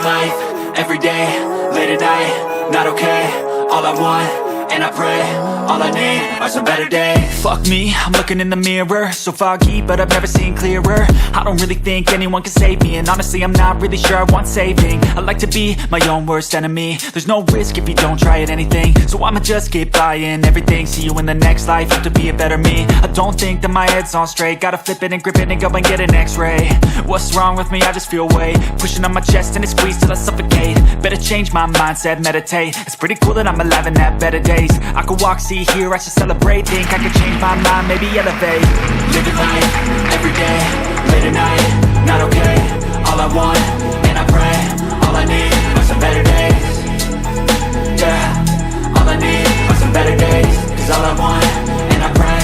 Life, every day, late at night, not okay. All I want, and I pray, all I need are some better days. Fuck me, I'm looking in the mirror, so foggy, but I've never seen clearer. I don't really think anyone can save me, and honestly, I'm not really sure I want saving. I like to be my own worst enemy. There's no risk if you don't try at anything, so I'ma just keep buying everything. See you in the next life, have to be a better me. I don't think that my head's on straight. Gotta flip it and grip it and go and get an x-ray. What's wrong with me? I just feel weight pushing on my chest and it squeezed till I suffocate. Better change my mindset, meditate. It's pretty cool that I'm alive and have better days. I could walk, see, hear, I should celebrate. Think I could change my mind, maybe elevate. Living life, every day, late at night, not okay. All I want, and I pray, all I need are some better days. Yeah, all I need are some better days. 'Cause all I want, and I pray,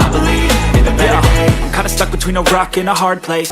I believe in the better days. I'm kinda stuck between a rock and a hard place.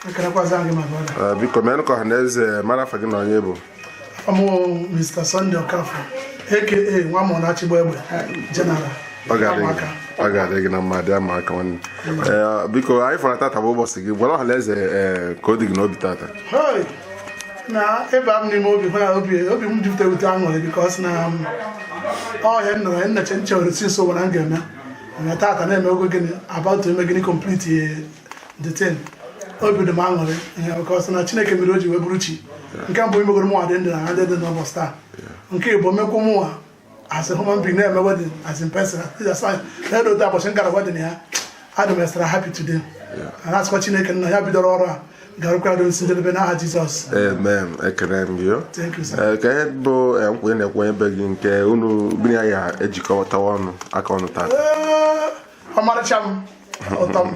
Ekenekwazi gị, my brother. Biko meenụ ka ọha na eze mara afa gị na onye bụ. Ọmụ Mr. Sunday Okafor, aka nwa mụ na-achịgba egbe general. Ọ ga-adị gị na mma dị ama aka nwanne. Biko, anyị fọrọ tata bụ ụbọchị gị, gwara ọha na eze ka o dị gị n'obi tata. Hey! Na ịba m n'ime obi hụ na obi m jupụtara wute aṅụrị, because na ọhịa m nọrọ nneche nchewere si nso gwara m ga-eme na tata na-eme ogo gịnị, about to eme gịnị, complete the thing. Obi dị m aṅụrị ihe, because na Chineke mere o ji wee bụrụ chi. Nke mbụ, imegoro mụnwa dị ndụ na ndị dị n'ụbọchị taa. Nke Igbo, mekwu mụnwa as a human being na-eme wedding as in person. Na otu ụbọchị m gara wedding ya, adị m extra happy today. Na asịkwa Chineke nna ya bidoro ọrụ a ga-arụkwa ya nsi njedebe n'aha Jizọs. Amen, ekene m gị o. Thank you, sir. Ka ihe bụ nkwa ị na-ekwenye be gị nke unu gịnị ya ya ejikọtawa ọnụ aka ọnụ tata? Ee, ọmarịcha m, ụtọ m.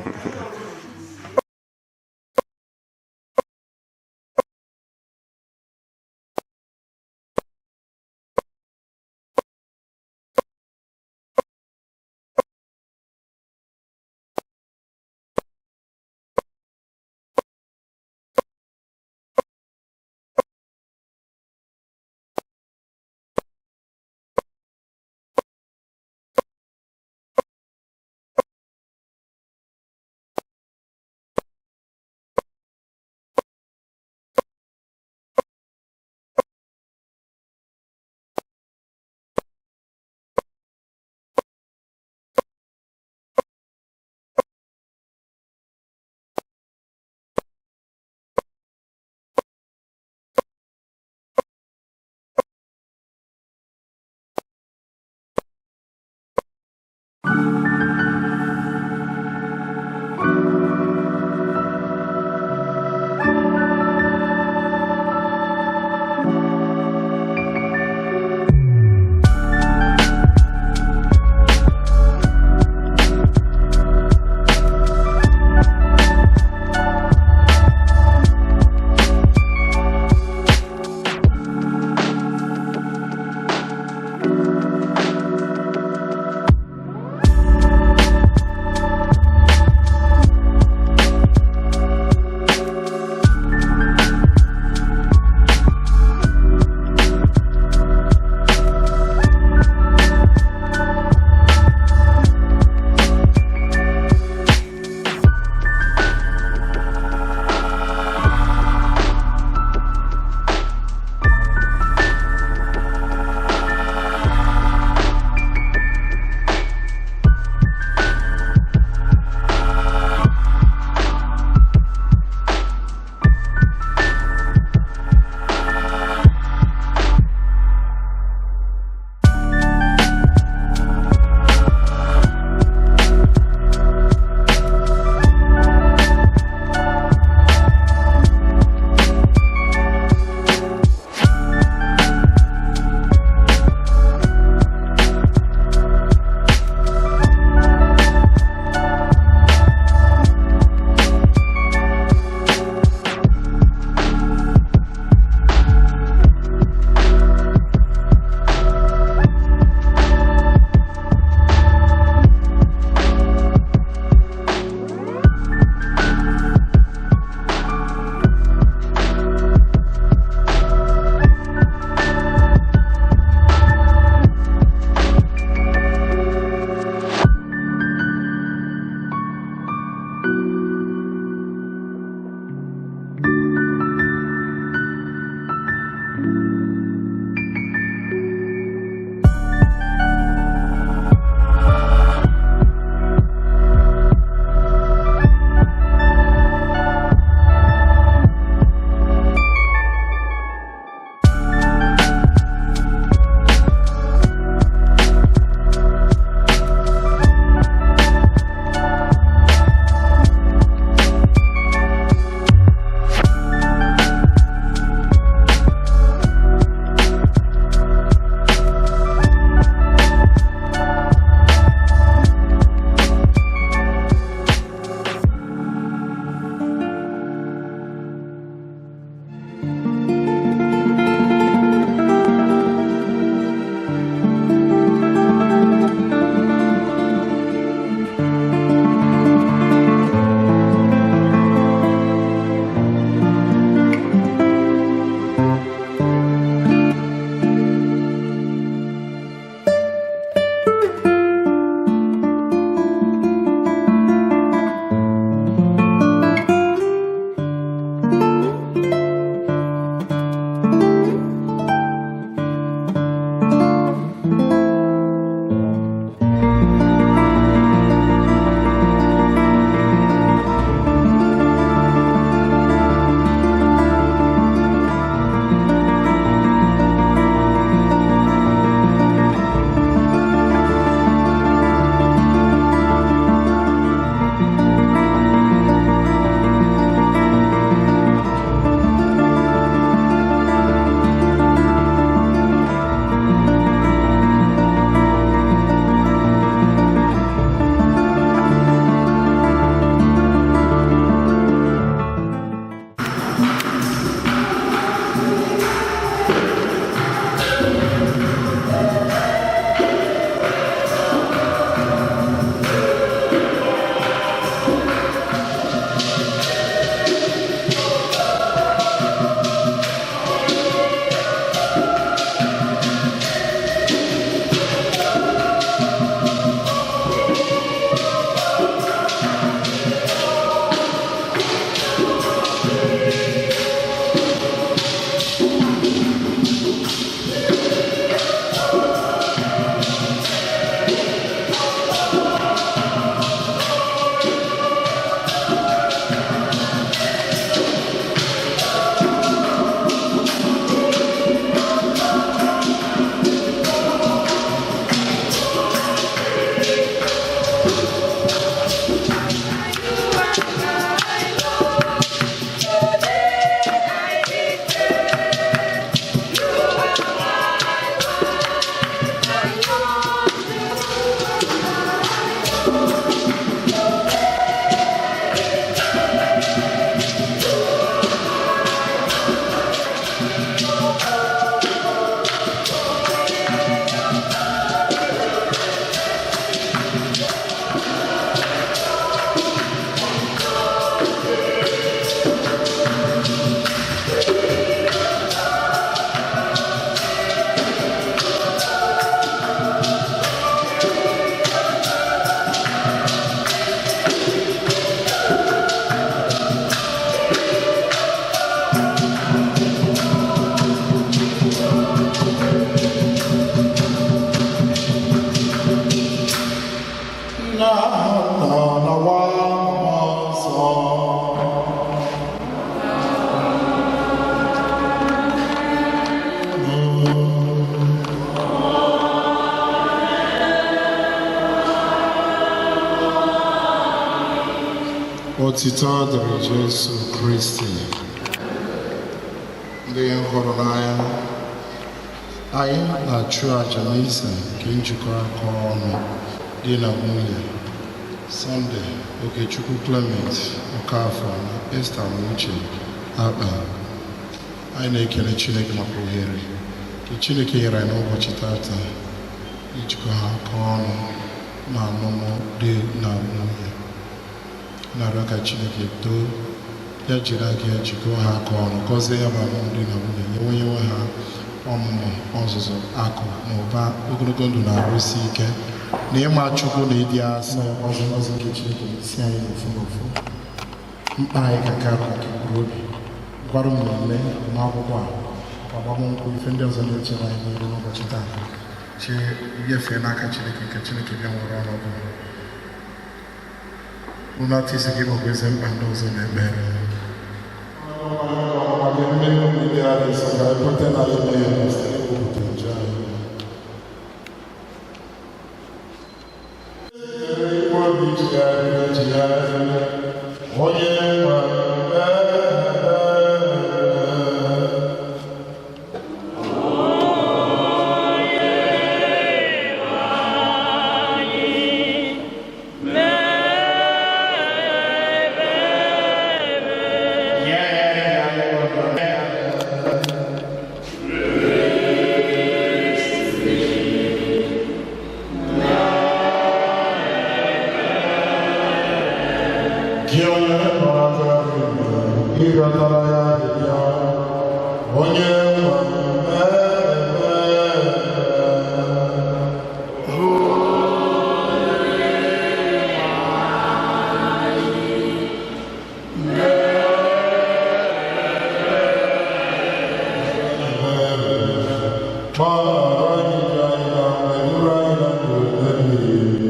Otito dịrị Jesu Kristi. Ndị hụrụ n'anya, anyị na-achụ àjà n'ise nke njikọ aka ọnụ di na nwunye Sunday Okechukwu Clement Okafor na Esther Amuche Akpa. Anyị na-ekele Chineke maka ohere nke Chineke nyere anyị n'ụbọchị tata ijikọ ha aka ọnụ na alụmdi di na nwunye. Na-arịọ ka Chineke too ya, jiri aka ya jikọọ ha aka ọnụ, gọzie ya bụ alụmdi na nwunye, nyewenyewe ha ọmụmụ, ọzụzụ, akụ na ụba, ogologo ndụ na arụsi ike na ịma Chukwu na ịdị asọ. Ọzọ ngọzi nke Chineke si anyị n'ofu n'ofu, mkpa anyị ka nke akụ nke mkpụrụ obi gwara mmemme agbamakwụkwọ a, agbamnkwụ, ife ndị ọzọ na-echere anyị n'iru n'ụbọchị taa, chi nyefee n'aka Chineke nke Chineke bịa nwere ọnọdụ Runata isi gị maọbụ eze mkpa ndị ọzọ na-ekpere. Onye nwe. Gị onye nọrọta ịrịọtara ya arịrịọ, onye nwe ebere. Gbaghara anyị njọ anyị na duru anyị na ndụ ebighị ebi.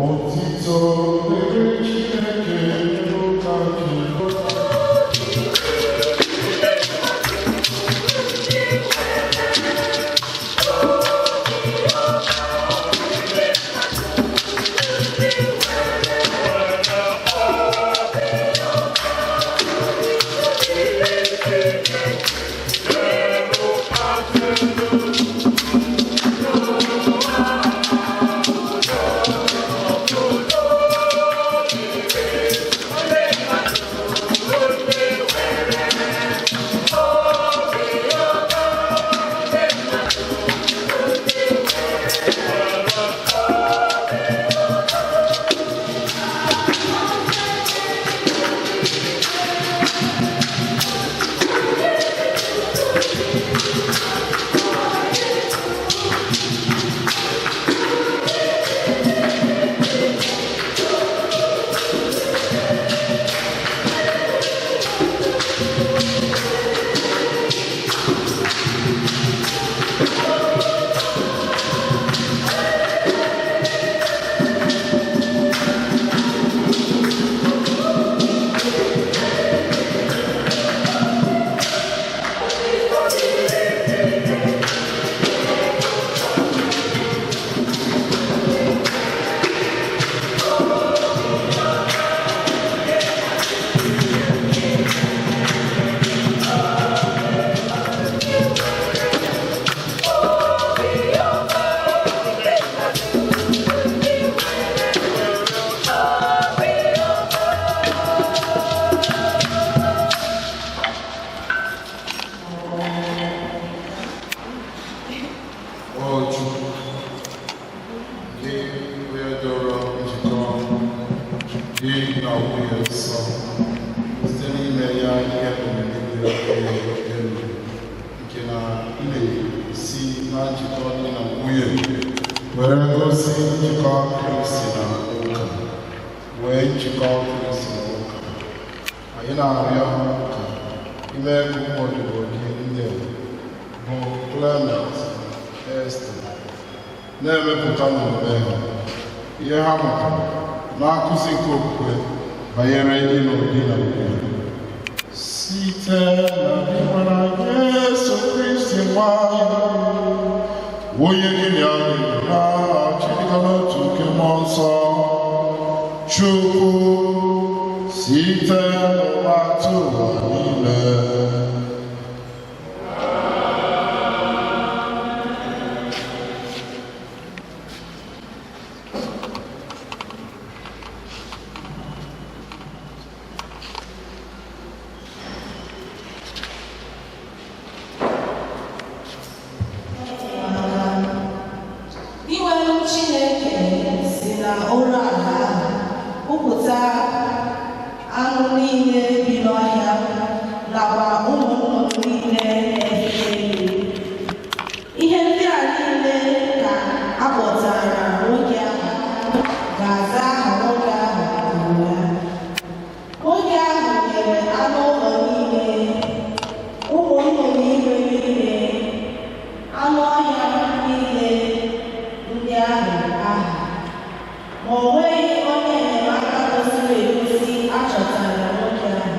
Otito dịrị Chineke n'ụka nke. O Chukwu, gị onye doro njikọ di na nwunye nsọ site n'ime ya ihe omimi dị oke elu nke na ị na-esi na njikọ di na nwunye were gosi njikọ Kristi na ụka, wee njikọ Kristi na ụka, anyị na-arịọ ka ime ka ụmụ odibo gị ndị a bụ Clement, Esther na-emepụta n'omume ha ihe ha mụtara na nkụzi nke okwukwe banyere ịlụ di na nwunye site na Dinwenụ Jesu Kristi nwa ya, onye gị na ya na-achị. n'ụwa ụwa niile. Iwelu Chineke si na ụlọ ala ahụ kpụpụta anụ niile bi n'ọhịa nakwa ụmụ nnụnụ niile na-efe elu. Ihe ndị a niile ka a kpọtara nwoke ahụ ga-aza aha nwoke ahụ gụrụ ya. Nwoke ahụ nyere anụ ụlọ niile, ụmụ nnụnụ igwe niile, anụ ọhịa niile ndị ahụ aha, ma o nweghị onye enyemaka kwesịrị ekwesị a chọtara nwoke ahụ.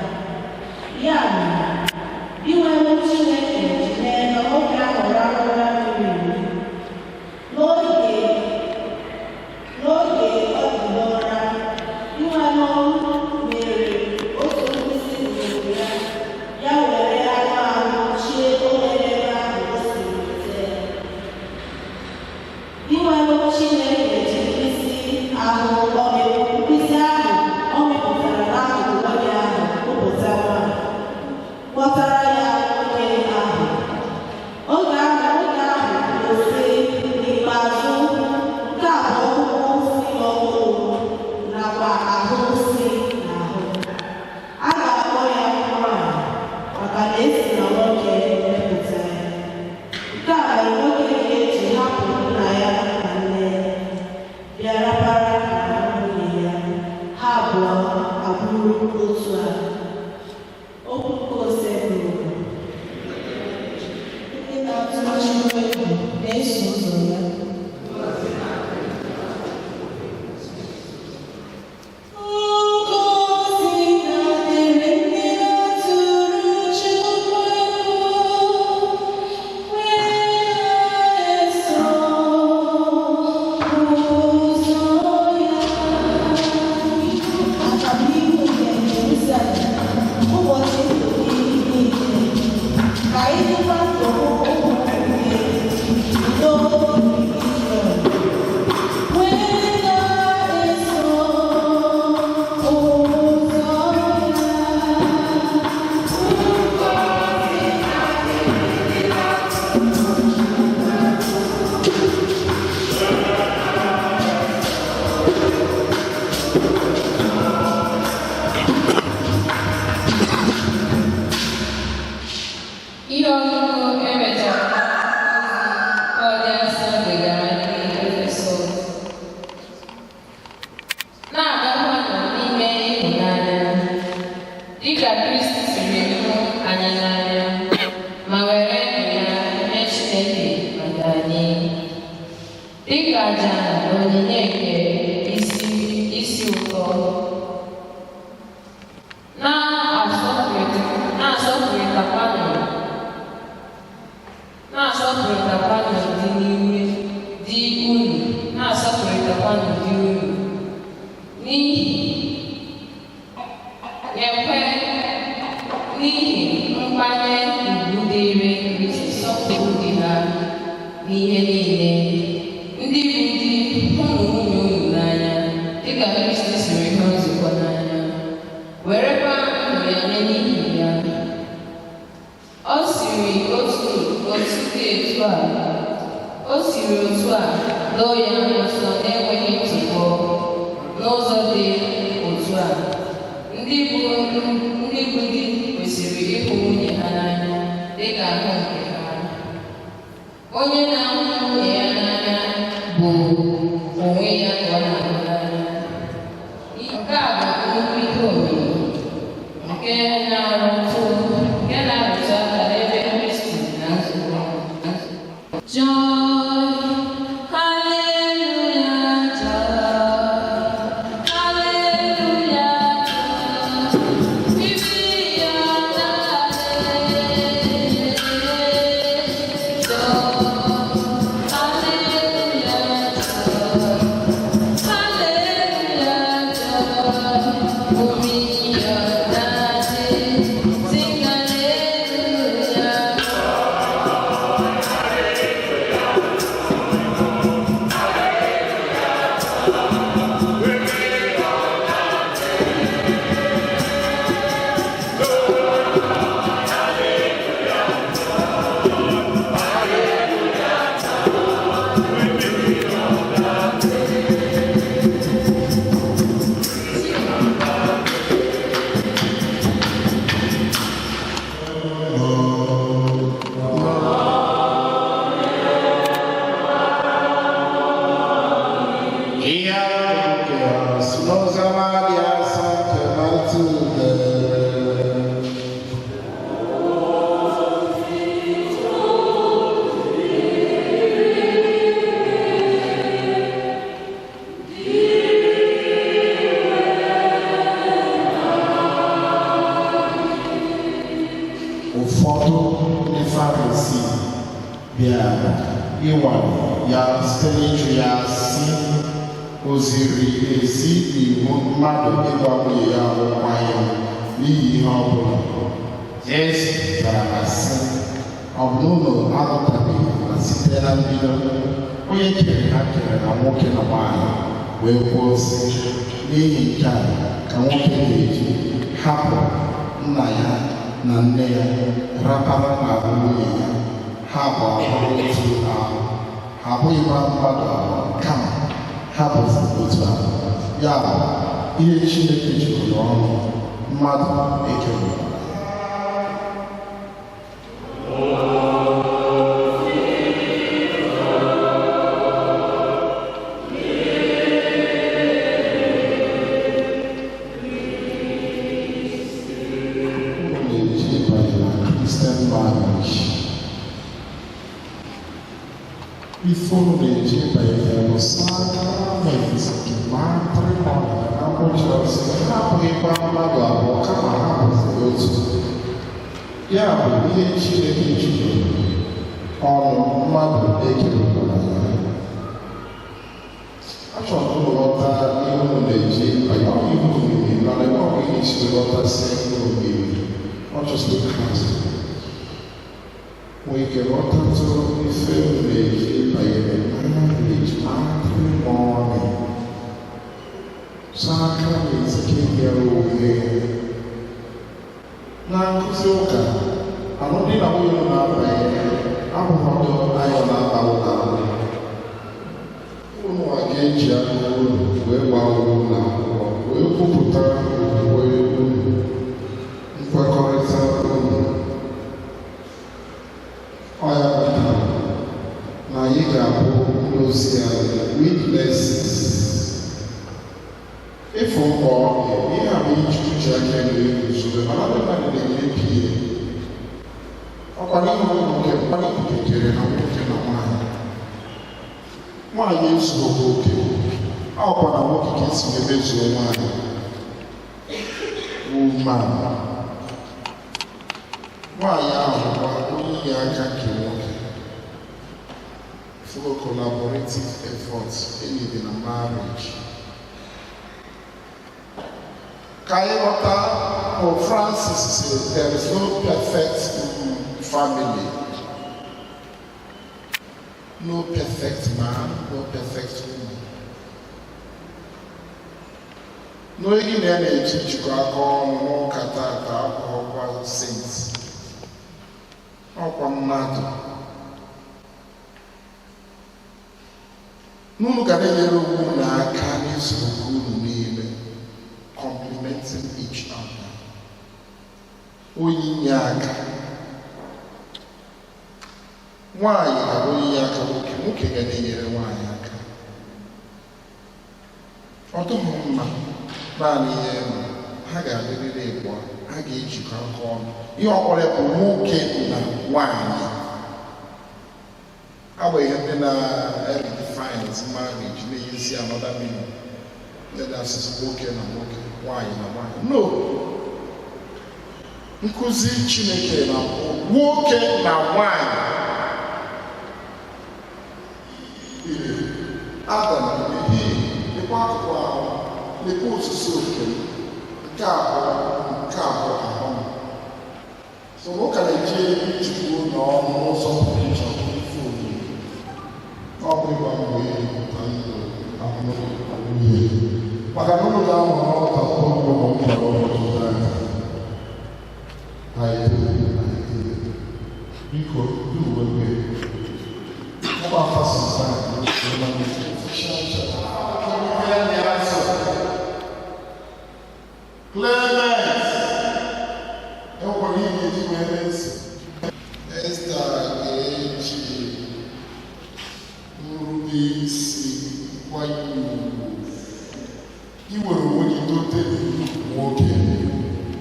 Ya mere, Dinwenụ Chineke ji mee ka nwoke ahụ rahụ ụra miri emi. N'oge ọ dị n'ụra, Dinwenụ mere otu mkpịsị ngwugwu ya, ya were anụ ahụ chie oghere ebe ahụ o siri weta ya. Dinwenụ Chineke ji mkpịsị ahụ ọ mịpụtara n'akụkụ nwoke ahụ kpụpụta nwaanyị, kpọtara ya nwoke ahụ. Oge ahụ nwoke ahụ kwuru sị, "N'ikpeazụ, nke a bụ ọkpụkpụ si n'ọkpụkpụ nakwa ahụ si n'ahụ. A ga-akpọ ya nwaanyị maka na e si na nwoke mepụta ya." Nke a mere nwoke ga-eji hapụ nna ya na nne ya, bịa rapara n'ahụ nwunye ya, ha abụọ abụrụ otu ahụ. Okwu nke Osebụrụwa. Ndị na-atụ Chukwu egwu na-eso ụzọ ya. Ngọzi na-adịrị ndị na-atụrụ Chukwu egwu, wee na-eso ụzọ ya. Agamnihu nke Jerusalem, ụbọchị ndụ gị niile, ka ị dịkwa ndụ hụ ụmụ gị, udo Izrel. Wee na-eso ụzọ ya. Ihe ọgụgụ e nwetara n'akwụkwọ ozi Pọl dị nsọ degara ndị Efesọs. Na-agakwanụ n'ime ịhụnanya, dịka Kristi siri hụ anyị n'anya, ma were ndụ ya nye Chineke maka anyị, dịka àjà na onyinye nke isi ụtọ. Na-asọpụrịtakwanụ di n'ime di unu na-asọpụrịtakwanụ di unu n'ihi nyekwe n'ihi nkwanye ugwu dịrị Kristi sọpụrụ di ha n'ihe niile. Ndị bụ di, hụnụ nwunye unu n'anya dịka Kristi siri hụ nzukọ n'anya, werekwa ndụ ya nye n'ihi ya. O siri otu a doo ya nsọ na-enweghị ntụpọ. N'ụzọ dị otu a, ndị bụ di kwesịrị ịhụ nwunye ha n'anya dịka ahụ nke ha. Onye na-ahụ nwunye ya n'anya bụ onwe ya ka ọ na-ahụ n'anya. Nke a bụ nnukwu ihe omimi nke na-arụtụ aka n'ebe Kristi na nzukọ. Joy, hallelujah, joy, hallelujah, joy, Bibi joy. Ụfọdụ ndị Farisii bịara ịnwale ya site n'ịjụ ya sị, o ziri ezi n'iwu mmadụ ịgba nwunye ya alụkwaghịm n'ihi ihe ọ bụla? Jesu zara ha sị, ọ bụ na unu agụtabeghị na site na mbido onye kere ha kere ha nwoke na nwaanyị, wee kwuo sị, n'ihi nke a ka nwoke ga-eji hapụ nna ya na nne ya, rapara n'ahụ nwunye ya, ha abụọ bụrụ otu ahụ. Ha abụghịkwa mmadụ abụọ, kama ha bụzi otu ahụ. Ya bụ, ihe Chineke jikọrọ ọnụ, mmadụ ekewakwala. Unu na-eji ịbanye na Christian marriage. Ife unu na-eji ịbanye bụ sacrament nke matrimony. Na ngwụcha, sị ha abụghịkwa mmadụ abụọ, kama ha bụzi otu. Ya bụ, ihe Chineke jikọrọ ọnụ, mmadụ ekewakwala ya. Achọrọ m unu ghọta ihe unu na-eji ịbanye. Ọ bụ ihe omimi, mana ọ bụ ihe isi ghọtasị ihe omimi, not just the class. Nwee ike ghọtatụ ife unu na-eji banyere marriage, matrimony, sacrament nke nyere onwe ya. Na nkụzi ụka, alụmdi na nwunye unu na-abanye abụghọdụ ayọ na-aba ụlọ. Unu a ga-eji aka unu wee gbaa onwe unu akwụkwọ, wee kwupụta okwukwe unu, nkwekọrịta unu. Ọ ya kpatara na anyị ga-abụ ndị ozi anyị, witnesses. Ịfụ mkpa ọ dị ihe a bụ iji uche aka elu eguzobe, mana ndị mmadụ na-emebi ihe. Ọkwa n'ihi ụmụ nwoke mmadụ kekere na nwoke na nwaanyị, nwaanyị ezughị oke. Ọkwa na nwoke ka esi emezuo nwaanyị, woman. Nwaanyị ahụ bụkwa onye inye aka nke nwoke. Through collaborative effort enyi na marriage. Ka anyị ghọta, Pope Francis says there is no perfect family, no perfect man, no perfect woman. N'onye gị na ya na-eji njikọ aka ọnụ n'ụka tata abụghịkwa saint, ọkwa mmadụ. N'unu ga na-enyere onwe unu aka n'izuru unu niile, complementing each other, onye inye aka. Nwaanyị ga onye inye aka nwoke, nwoke ga na-enyere nwaanyị aka. Ọ dịghị mma naanị ihe ma ha ga-adịrịrị ịbụọ, ha ga-ejikọ aka ọnụ. Ihe ọkpọrọ bụ nwoke na nwaanyị, agbanyeghị ndị na-redefine marriage na-enyezi another meaning, ndị na-asịsị nwoke na nwoke, nwaanyị na nwaanyị. No, nkụzi Chineke na nwoke na nwaanyị. Adam na Eve, lekwa akụkụ ahụ, lekwa osisi oke m, nke abụọ, nke abụọ ahụ m. So ụka na-eji njikọ ụlọ ọnụ n'ụzọ pụrụ iche. Ọ bụrụ ife omimi, ọ bụ ịgba mbọ ịpụta ndụ ahụhụ nwunye, maka na ụlọ ga-anọ n'ọta ụlọ m gwara ụbọchị taa. I do, I do. Biko, do uwe ebe after some time. Clement, enwekwara ihe ga-eji wee mee nsị. Esther ga-eji nrube isi, nkwanye ugwu, iwere onwe gị dote nwoke.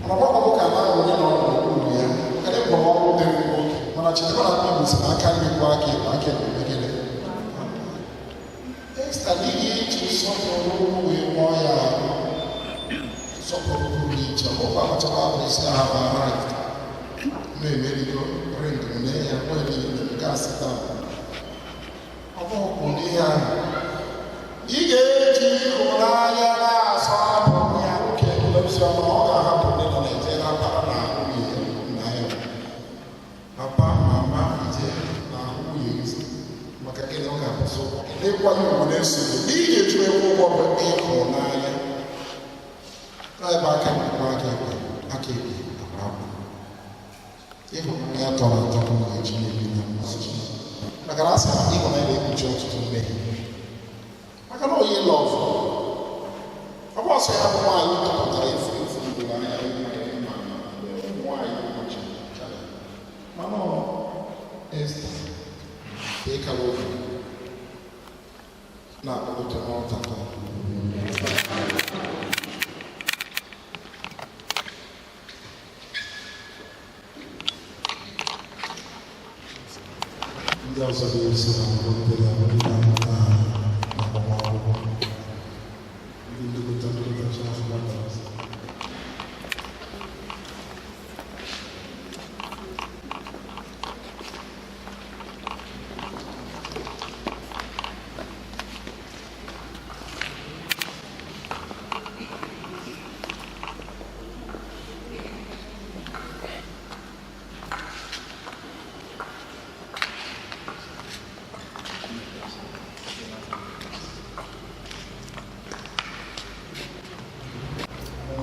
Mana ọgbakọ ka na onye nọ n'okpuru ya, maka na ịgwara ọrụ dịrị nwoke, mana chetakwa na ndị Igbo si na aka nri kwụ aka ekpe, aka ekpe megide. Esther, n'ihi iji nsọpụrụ wee mụọ ya arụ, nsọpụrụ pụrụ iche, ọ bụkwa akpachara ahụ isi aha mara. Na-emerigo ring m na ya nwere ihe nke asatọ. Ọ bụghị ụdị ihe ahụ. Ị ga-eji ịhụnanya na-asọpụrụ ya nke oziọma. Ọ ga-ahapụ ndị nọ na-eje rapara na nwunye na ya. Papa, mama, ije na ahụ nwunye gị, maka gịnị? Ọ ga-akwụsị ụgwọ n'ịkwanye ugwu na-esogbu. Ị ga-eji ekwu ụgwọ bụ ịhụnanya ebe aka ekpe, aka ekpe, aka ekpe akwa ịhụnanya tọrọ atọ ka ọ ga-eji na-ebi na mmasị, maka na asị na ịhụnanya na-ekpuchi ọtụtụ mmehie, maka na onye love ọ bụ ọsọ ya bụ nwaanyị tọpụtara efu efu mgbe anya ụmụ nwaanyị ụbọchị, mana ọ Esta ka ịkara obi na-akpọgote n'altar taa. Ndị ọzọ ga-esi na ndị na ndị na-amụta ha n'agbamakwụkwọ, ndị nlekọta nlekọta afọ gbara.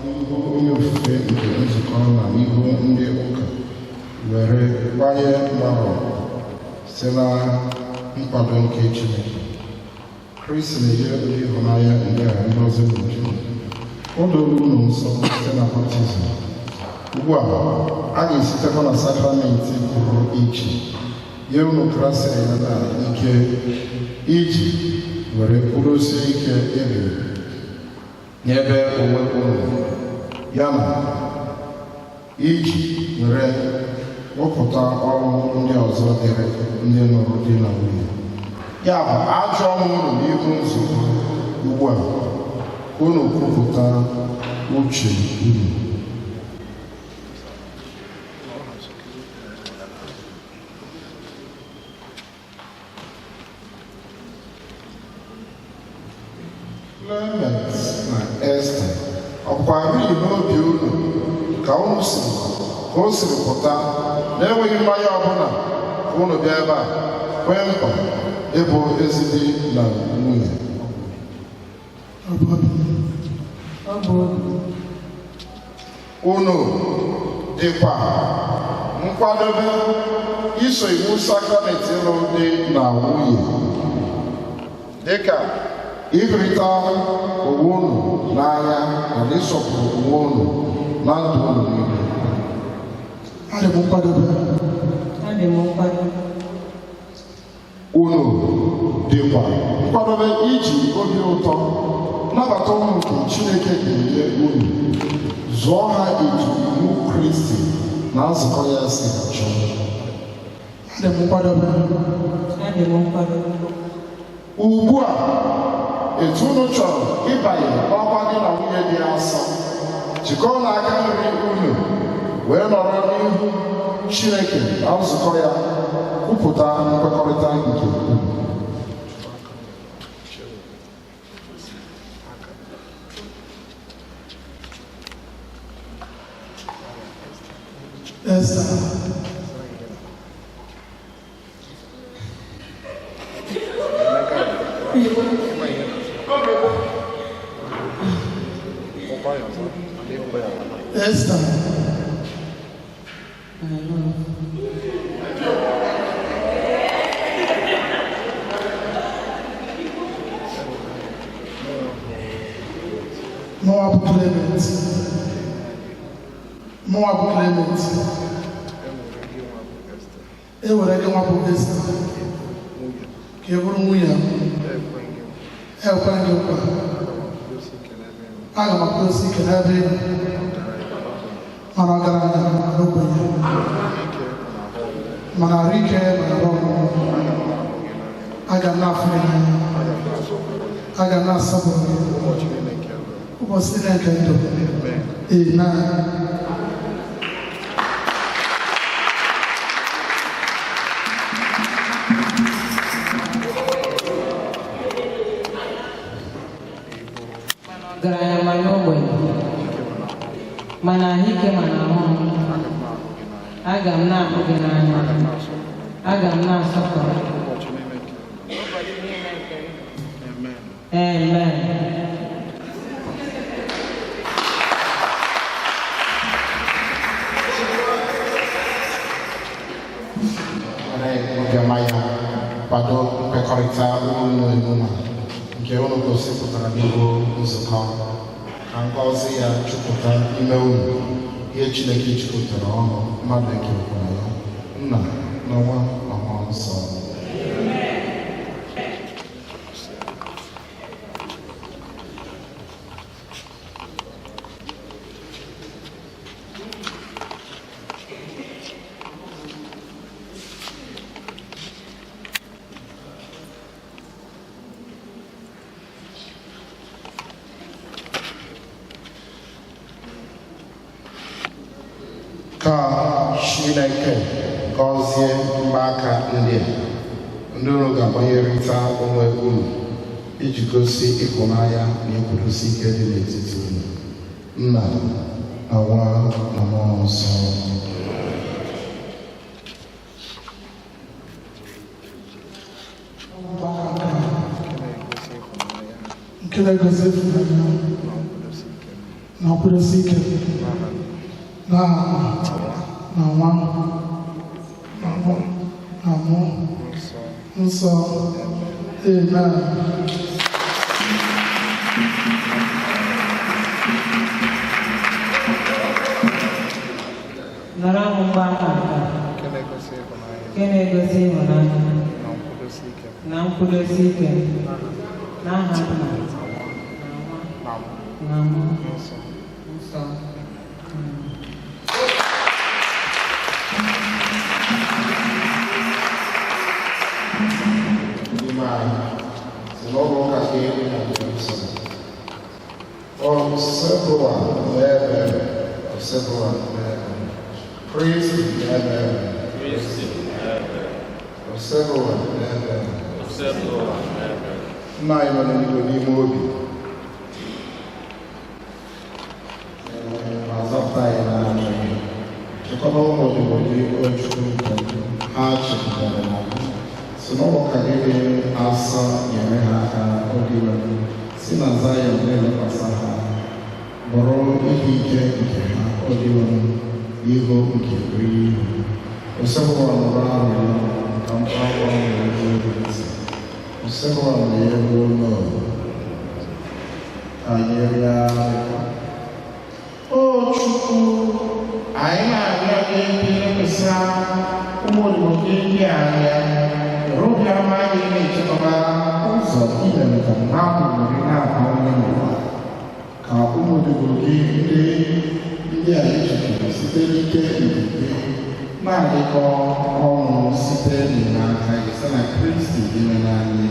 N'ihu onye ofufe nke nzukọ na n'ihu ndị ụka were gbanye mmarọ site na nkwado nke Chineke. Kristi na-enye ụdị ịhụnanya ndị a ngọzi n'uju. O doro unu nsọ site na baptizim. Ugbu a, a ga-esitekwa na sakramenti pụrụ iche nye unu krasịa ya na ike iji were kwudosie ike ebighị n'ebe onwe unu, ya na iji were rụpụta ọrụ ndị ọzọ dịrị ndị nụrụ di na nwunye. Ya bụ, ajụọ m unu n'ihu nzukọ ugbu a ka unu kwupụta uche unu. Clement na Esther, ọ bụkwa n'ihi n'obi unu ka unu siri ka o siri pụta na-enweghị mmanya ọbụla ka unu bịa ebe a kwee nkwa ịbụ ezi di na nwunye? Ọ bụ obi. Ọ bụ obi. Unu dịkwa nkwadobe iso iwu sakramenti ịlụ di na nwunye, dịka ịhụrịta onwe unu n'anya na ịsọpụrụ onwe unu na ndụ unu niile? Adị m nkwadobe. Adị m nkwadobe. Unu dịkwa nkwadobe iji obi ụtọ nabata ụmụ nke Chineke ga-enye unu, zụọ ha etu iwu Kristi na nzukọ ya si chọọ? Adị m nkwadobe. Adị m nkwadobe. Ugbu a, etu unu chọrọ ịbanye n'ọkwa di na nwunye dị asọ, jikọọ n'aka nri unu wee nọrọ n'ihu Chineke na nzukọ ya kwupụta nkwekọrịta nke unu. Esther. Esther. My love. Mụnwa bụ Clement. Mụnwa bụ Clement. E were gị nwa bụ Esther ka ị bụrụ nwunye m. Ekwe gị nkwa. Aga m akwụdosi ike n'ebe ị nọ. Mana ọgaranya mana ogbenye. Mana arụ ike mana arụ ọgwụgwụ. Aga m na-afụ gị n'anya. Aga m na-asọpụrụ gị. Ụbọchị niile nke ndụ. Amen. Ma na ahụike ma na ahụ m, Aga m na-ahụ gị n'anya. Aga m na-ahụ gị n'anya. Aga m Aga m na-asọpụrụ na-asọpụrụ gị. Ụbọchị niile nke ndụ. Amen. Amen. Were obiọma ya kwado nkwekọrịta unu emume a nke unu gosipụtara n'ihu nzukọ, ka ngọzi ya jupụta n'ime unu. Ihe Chineke jikọtara ọnụ, mmadụ ekewakwala ya. Nna na Nwa na Mmụọ Nsọ. Ka Chineke gọzie mgbaaka ndị a ndị unu ga-agbanyerịta onwe unu iji gosi ịhụnanya na nkwụdosi ike dị n'etiti unu. Nna na Nwa na Mmụọ Nsọ. Nke na-egosi ịfụnanya Nke na-egosi ịfụnanya na nkwụdosi ike na nkwụdosi ike n'aha na Nwa na Mmụọ na Mmụọ Nsọ. Nsọ. Amen. Nara m mgbaaka nke a, Nke na-egosi ịhụnanya nke na-egosi ịhụnanya na nkwụdosi ike na nkwụdosi ike n'aha n'aha Nna na na Nwa Nwa na Mmụọ na Mmụọ Nsọ. Nsọ. Amen. N'ime anyị si n'ụlọ ụka ka eri na Jerusalem. Osebụa mee ebere, Osebụa mee ebere, Kristi mee ebere, Osebụa mee ebere. Nna anyị nọ n'eluigwe, n'ime obi ma zọpụta anyị n'ajọ ihe. Chekwaba ụmụ odibo gị, o Chukwu nke ndụ ha chekwabara na gị. Si n'ụlọ ụka gị dị asọ nyere ha aka oge iwe gị. Si na Zayọn na-elekwasị ha, bụrụ ihe ike nke ha oge iwe ihu nke iri ihu. Osebụwa, nụrụ arịrịọ ka mkpagwọ nwere obi ntị. Osebụwa, na elu ụlọ ka anyị rịọ arịrịọ. O Chukwu, anyị na-arịọ gị ilekwasị ụmụ odibo gị ndị a anya, were obiọma gị na-echekọba ụzọ i mere ka mmadụ were na-abawanye n'ụwa, ka ụmụ odibo gị ndị a ejikere site n'ike nke gị na-adịkọ ọnụ site n'enyemaka gị, site na Kristi gị mere anyị.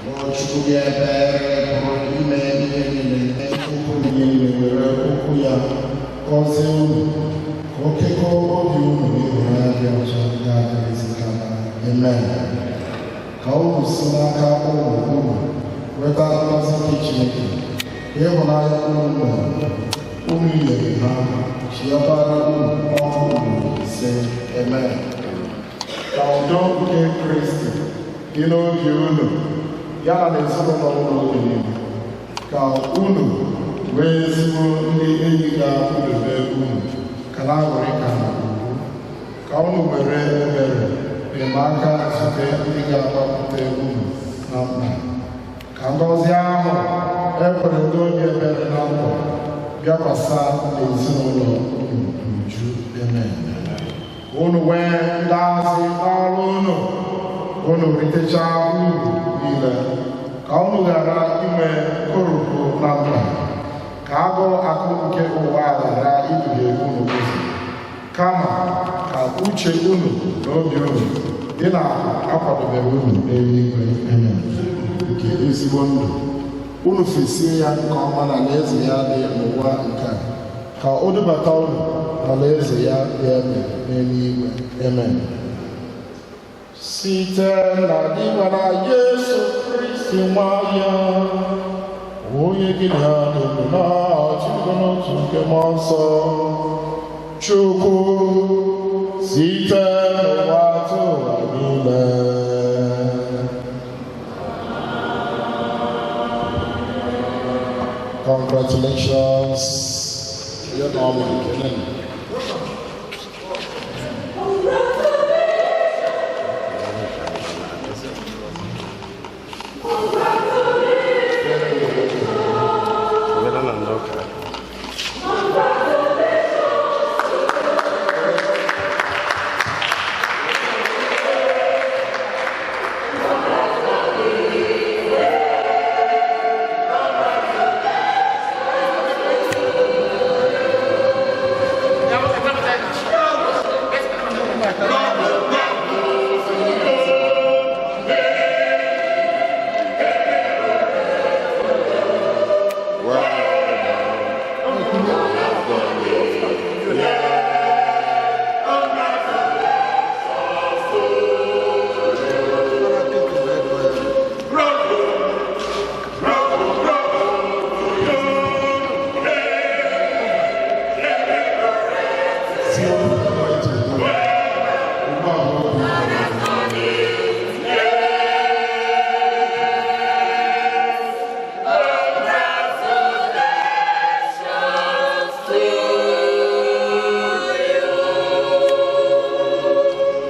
O Chukwu gị ebere pụrụ ime ihe niile, okwu ihe niile, were okwu ya gọzie unu, ka o kekọọ obi unu n'ịhụnanya dị ọcha ga-adịrịzikana. Amen. Ka unu si n'aka ụmụ unu nweta ngọzi nke Chineke, ka ịhụnanya unu nwere unu nyere ha chiabara unu ọkụ ugboro 5. Amen. Ka udo nke Kristi dị n'obi unu ya na n'ezinụlọ unu oge niile, ka unu wee ezigbo ndị enyi ga-akpụdobe unu ka na-aṅụrị ka na ugwu, ka unu were ebere enyemaka zute ndị ga-agbapụta unu na mkpa, ka ngọzi ahụ ekwere ndị obi ebere na nkwa bịakwasa n'ezinụlọ unu n'uju. Amen. Unu nwee ngọzi n'ọrụ unu, unu ritechaa uru niile, ka unu ghara inwe nkoropụ na mkpa, ka agụụ akụ nke ụwa ghara iduhie unu ụzọ, kama ka uche unu na obi unu dị na akụ akwadobere unu n'eluigwe. Amen. Nke ezigbo ndụ unu fesie ya nke ọma na alaeze ya dị n'ụwa nke a, ka o dubata unu n'alaeze ya dị ebe n'eluigwe. Amen. Site na Dinwenụ Jesu Kristi nwa ya. Onye gị na ya dị ndụ na-achị n'otu nke mmụọ nsọ, Chukwu, site n'ụwa tụ ụwa niile. Congratulations. You're normally killing. Omenala ndị ụka.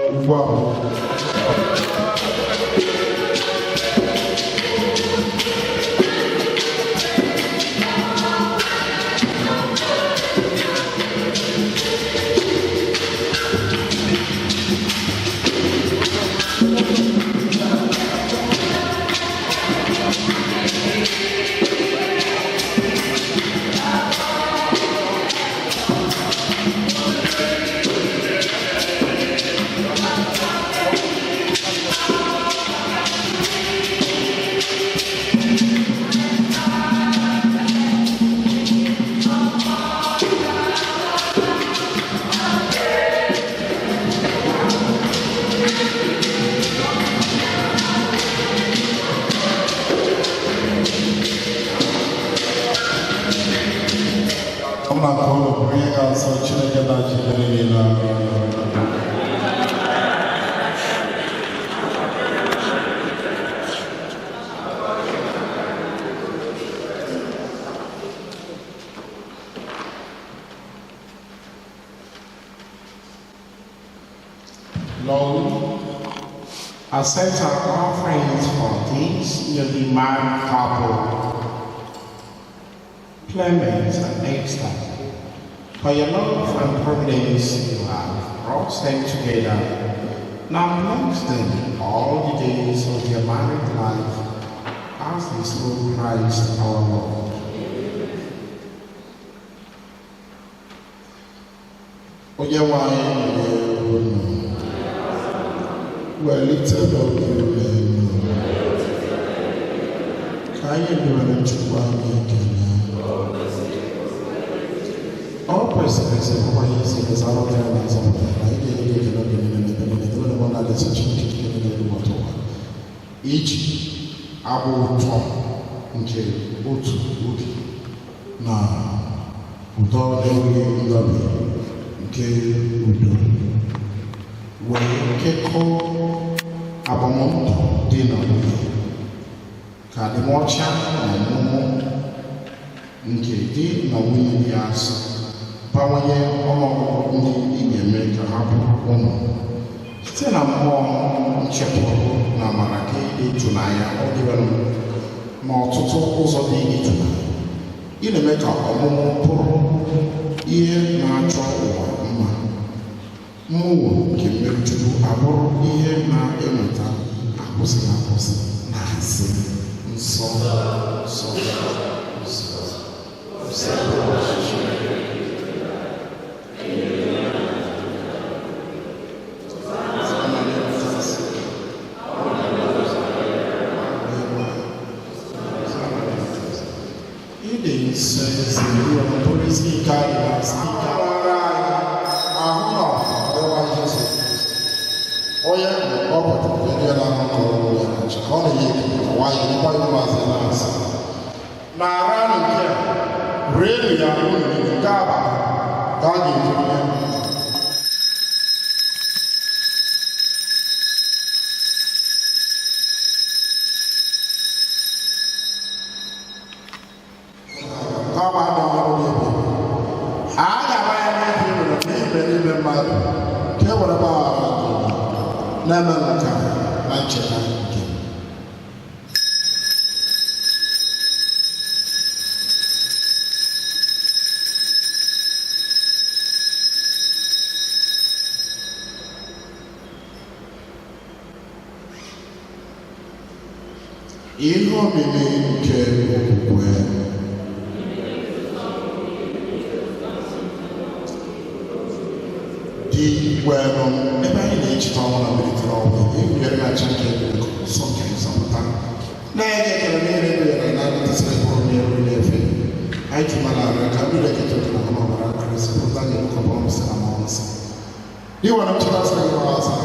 Ugbu a bụ ọ na-akọ ụlọ bụ onye ga-asọ Chineke na-achị ebe niile. Lord, accept our offerings for this newly married couple, Clement and Esther. For your love and providence you have brought them together. Now bless them all the days of their married life as they serve Christ our Lord. Onye nwe anyị nọnyere unu. Welite obi unu elu. Ka anyị rịọrọ Chukwu anyị ekele. Ọ kwesịrị esi bụkwa ihe isi ezi arụ dịrị na nzọpụta na anyị ga-enye gị ekele oge niile n'ebe niile debe n'ebe ọ na-adịsị Chineke Chineke n'elu ụwa ụwa iji abụ ụtọ nke otu obi na ụtọ na-enweghị ngabi nke udo wee kekọọ agbamndụ di na nwunye ka adịmọcha na ọmụmụ nke di na nwunye dị asọ bawanye ọnụọgụgụ ndị ị ga-eme ka ha bụrụ ụmụ site na mmụọ nchepụrụ na amara gị dị ịtụnanya. Ọ dịrị n'ọtụtụ ụzọ dị ịtụnanya ị na-eme ka ọmụmụ bụrụ ihe na-achọ ụwa mma, mmụọ nke mmeri Chukwu abụrụ ihe na-enweta akwụsịghị akwụsị, na-asị nsọ, nsọ, nsọ, nsọ. Ịdị nsọ ezi bụrụ isi ike anyị na-asị ike ara anyị ahụ na ọdịwa Jesu Kristi. Onye ọ pụtara ndị na-anọ ka ọrụ ya kacha ka ọ na-enye ekele ka nwaanyị nyekwa ya ụmụazị na-asị na Rienụ ya unu niile, nke a bụ ka a ga-eji mee. Kama a na-ọrụ n'ebe a ga-agba ya n'ebe ị nwere n'ime n'ime mmadụ ka e were gbaghara ndụ na-eme nka na ncheta nke m. Ihe omimi nke okwukwe. Dị wenụ, ebe anyị na-echeta ọnwụ na mbilite n'ọnwụ ewugharị aja nke nsọ nke nzọpụta na-enye ekele niile gụnyere na ntasịrị mkpụrụ na-eru na-efe anyị jụmara arịọ ka mmiri ekete oke na ọbara Kristi pụta gị nkọpọrọ m sị na mmụọ nsọ. Iwere ncheta sịrị gị asa na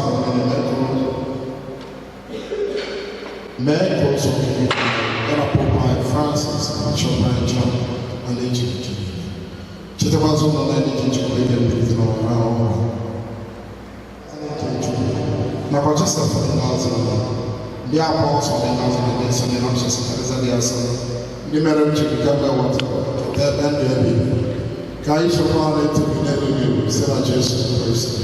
mee ka ụzọ nke gị ya na Pope anyị Francis na Bishọp anyị John na ndị nchịkịchị niile. Chetakwazi ụlọ na ndị ji njikọ ike mbilite n'ọnwa ọhụrụ nakwa Joseph ndị azụ ndị apọstọl ndị azụ ndị nsọ ndị nọchisi Teresa dị asọ ndị mere nchekwa kemgbe wetara keta ebe ndụ ebi ka anyị chekwa na-eto gị n'elu gị site na Jesu Kristi.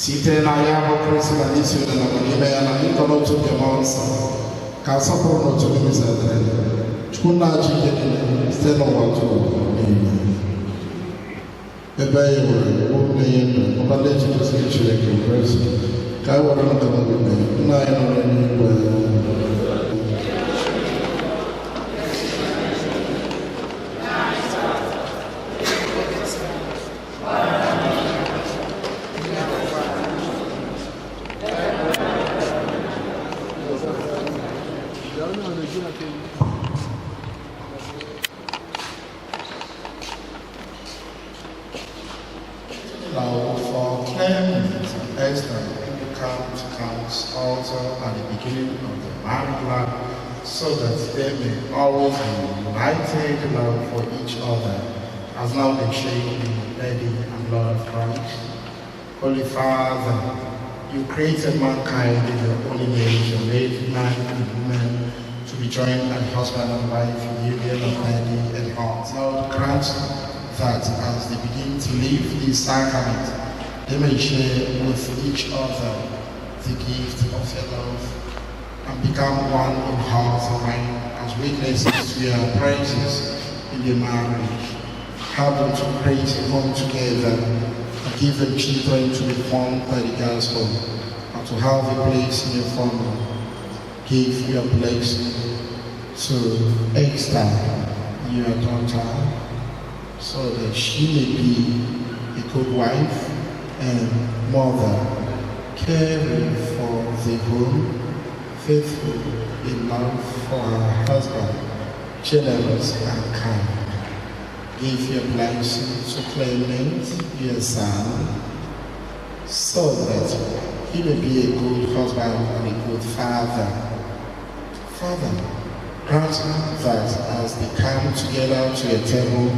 Site na ya bụ Kristi na n'isi ụlọ nakwa n'ime ya na ịkọ n'otu nke mmụọ nsọ ka nsọpụrụ n'otu n'ime dịrị Chukwu na-achị ike niile site n'ụwa tupu niile. Ebe anyị nwere ụmụ ya ndụ ọkwa ndị ejikọsịrị Chineke Kristi ka anyị were nkata gị mee. Nna anyị nọ n'eluigwe. Now for Clement and Esther, who come to God's altar at the beginning of their married life, so that they may always be united in love for each other, as now they share in the body and blood of Christ. Holy Father, you created mankind in your own image and made man and woman to be joined as husband and wife in union of body and heart. Lord, grant that as they begin to live this sacrament, they may share with each other the gift of your love and become one in heart and mind as witnesses to your praises in their marriage. Help them to create a home together and give them children to be formed by the gospel and to have a place in your family. Give your blessing to Esther, your daughter, so that she may be a good wife and mother, caring for the home, faithful in love for her husband, generous and kind. Give your blessing to Clement, your son, so that he may be a good husband and a good father. Father, grant that as they come together to a table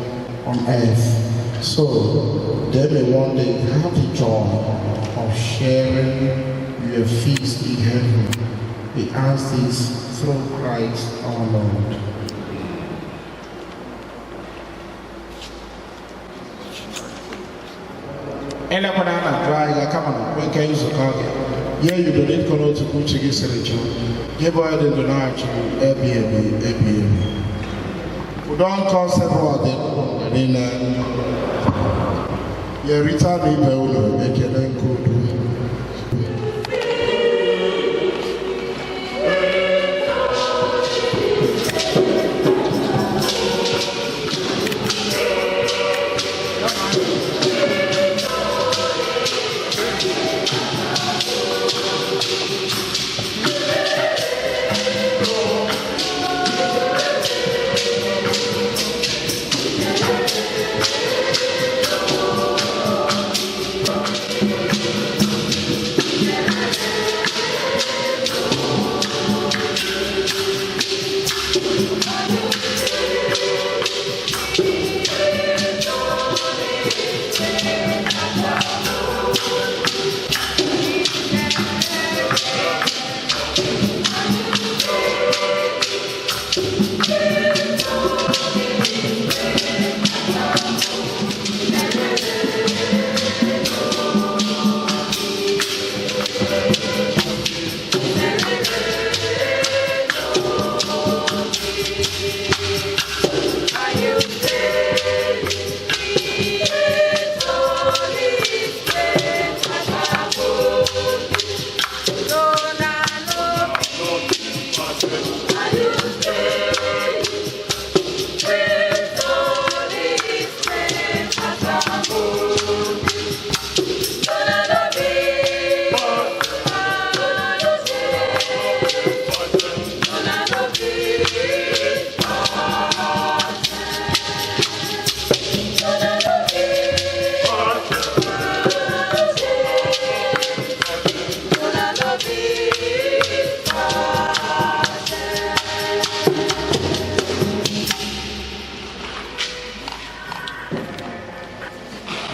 on earth, so they may one day have the joy of sharing your feast in heaven. We ask this through Christ our Lord. Elekwana a na-atụ anya kama na kwe ka nzukọ gị nye ya udo n'ịkọ n'otu ka uche gị siri chọọ gị bụ onye dị ndụ na-achị ebi ebi ebi ebi. Udo nkọ sebụl dị mgbe niile. Nyerịta na ibe unu ekele nke udo.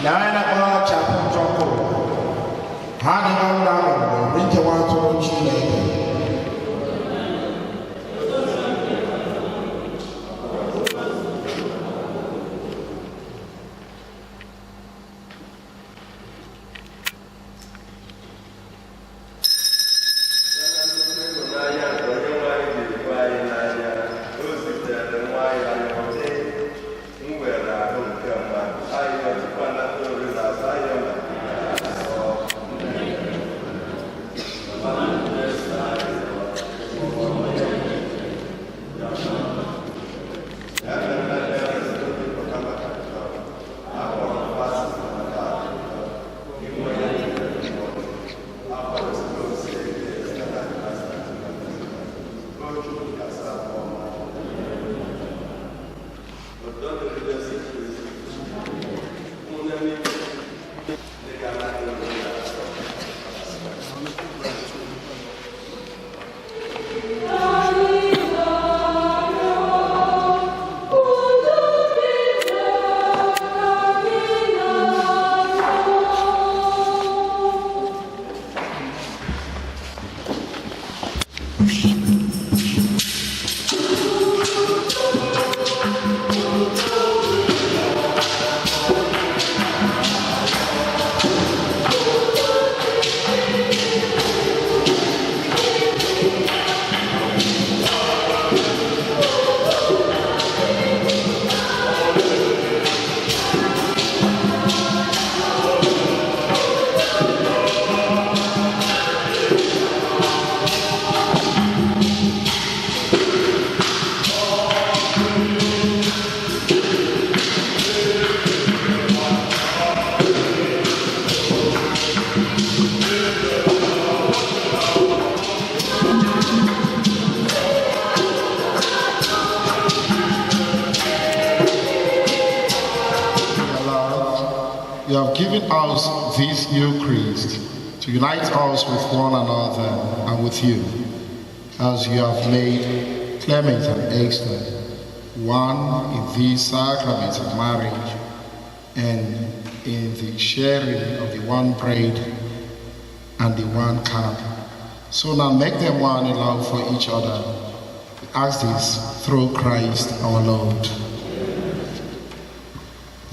Na onye na-akpọrọ chapụ njọkụ ha dị na ndụ ahụ bụ nkewa atụrụ Chineke. Ịhụnanya nke Onyenwe anyị jiri hụ anyị n'anya, o zitere nwa ya n'ụdị mwere ahụ nke mmadụ. Ayọ tupu anata oriri na asọ, ayọ maka asọ. Lord, you have given us this Eucharist to unite us with one another and with you, as you have made Clement and Esther one in these sacraments of marriage and in the sharing of the one bread and the one cup. So now make them one in love for each other. We ask this through Christ our Lord.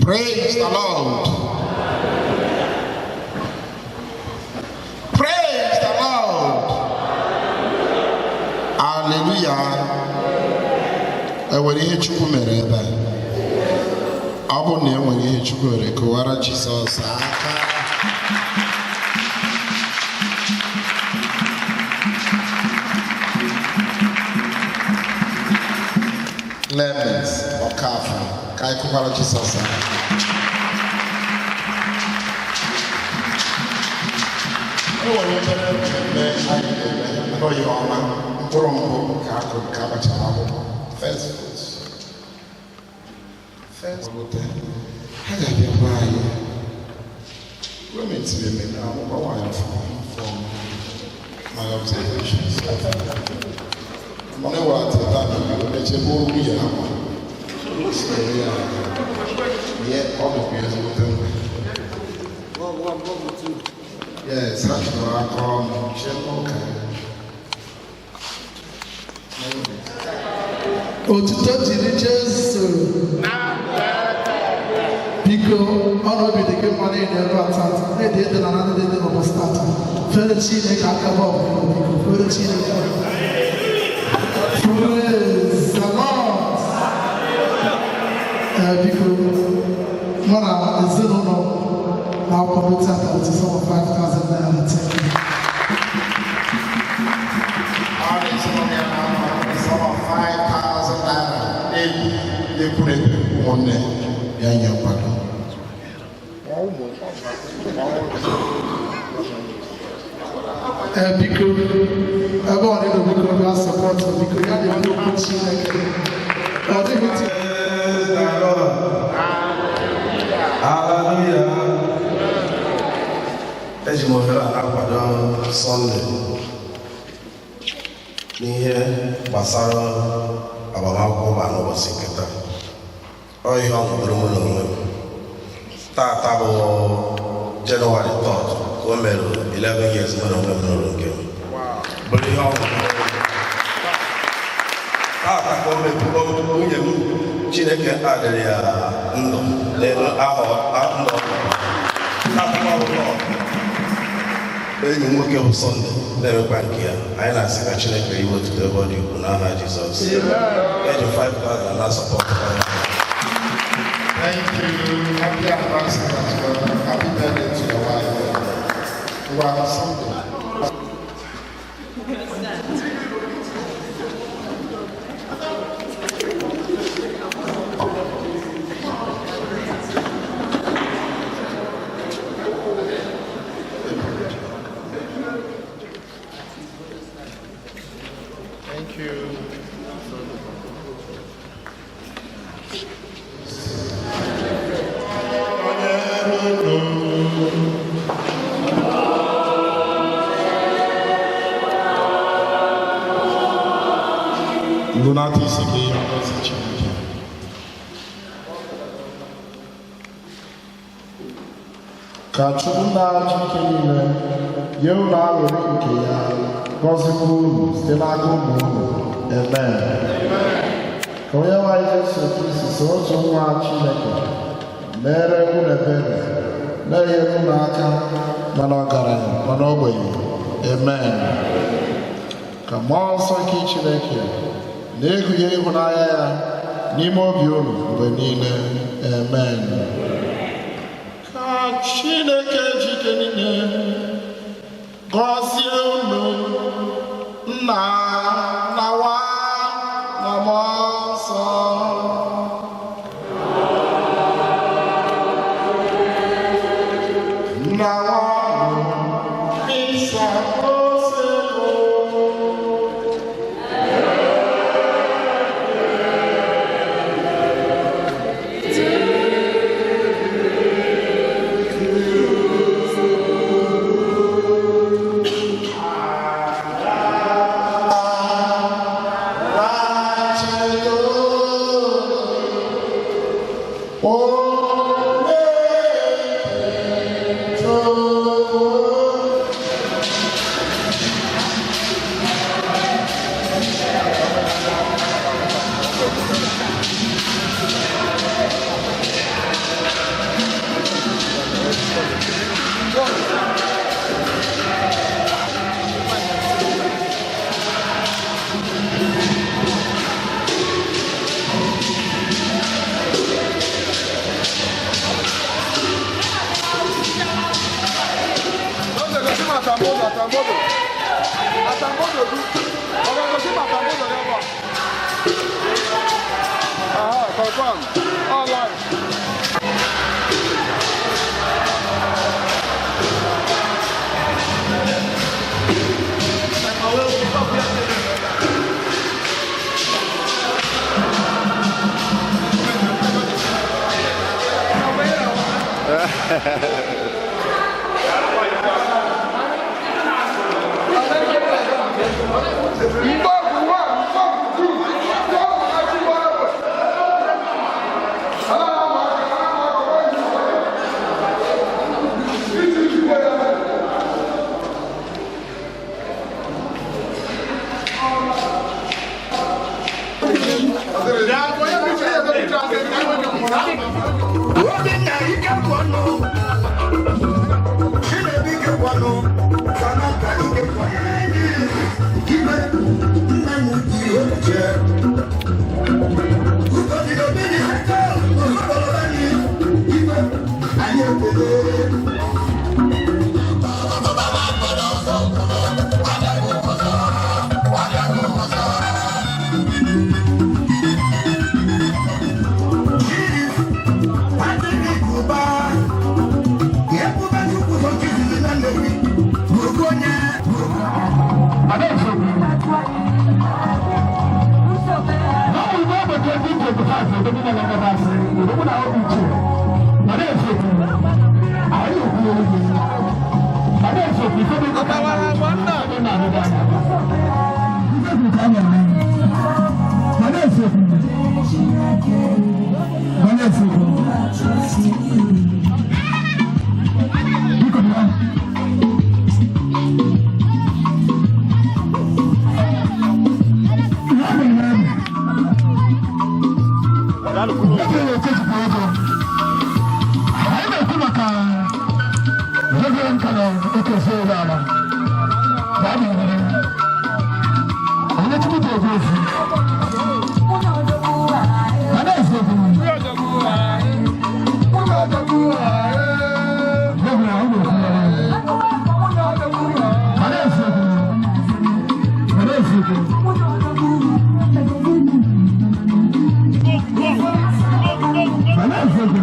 Praise the Lord. Praise the Lord. Hallelujah. Enwere ihe Chukwu mere ebe a. Ọ bụrụ na e nwere ihe Chukwu mere, kụwara Jizọs aka. Clement Okafor, ka anyị kụkwara Jizọs aka. E nwere obere mmemme anyị ga-eme n'oyi ọma mkpụrụ mbụ nke akụrụ nke agbachara akwụkwọ first fruits. First gote ha ga-abịa gwa anyị gọọmenti na-eme akwụkwọ nwaanyị ọfụma from my observations. Mana ewe atịta na mechebe nwunye ha ma so ya ihe ọ bụkwa ezigbote mkpa. Yes, ha chọrọ aka ọnụ chee n'ụka. Otuto jiri Jesu. Biko, ọrụ obi dị gị mma niile ebe a tata. Na-ede ede na ndị dị n'ụbọchị tata. Fere Chineke aka bọọlụ biko, fere Chineke aka. Praise the Lord. Ee, biko, mụ na ezinụlọ m na-akwado tata with the sum of 5,000 naira. Thank you. Ọ na-ezinụlọ ya na-akwado sum of 5,000 naira n'egwu na-ekwuru ekwu ụmụnne ya nye nkwado. Ee, biko, ebe ọ dị biko bịa sọpọtụ biko ya dị okwu Chineke. Ọ dịghị ntị. Hallelujah. Eji m ohere a na-akwado Sọnde n'ihe gbasara agbamakwụkwọ ma n'ụbọchị nke taa. Ọ ihe ọ mụtara mụ na onwe m. Tata bụ Jenụwarị 3rd ka o mere 11 years mụ na onwe m nụrụ nke m. Bụrụ ihe ọṅụ. Tata ka o mepụrụ nwunye m, Chineke adịrị ya ndụ n'elu ahọ ndụ. Tata bụ enyi m nwoke bụ Sọnde na-emekwa nke ya. Anyị na-asị ka Chineke iwe otuto ebe ọ dị ukwuu n'aha Jizọs. Eji 5,000 na support. Thank you. Happy anniversary as well. Happy birthday to your wife. Ngwa, Sunday. Thank you. Lunata isi ka ihe ngozi Chineke. Ka Chukwu na-achị ike niile nye unu aṅụrị nke ya, gọzikwa unu site n'aka ụmụ unu. Amen. Ka onye nwe anyị Jesu Kristi so otu nwa Chineke mere unu ebere, na-enyere unu aka, mana ọgaranya mana ogbenye. Amen. Ka mmụọ nsọ nke Chineke na-ehunye ịhụnanya ya n'ime obi unu mgbe niile. Amen. Ka Chineke jike niile gọzie unu, Nna na Nwa na Mmụọ Nsọ. Nna nwa Misa Osebo. Confirm. Online. na-echejikwa ego. Anyị na-ekwu maka Reverend Canon Okezie Ụlọala. Gaa n'ihu. Onye Chukwu ji egwu ofu. Mana eziokwu. Reverend, anyị na-ekwu ya. Mana eziokwu. Mana eziokwu. Mana eziokwu.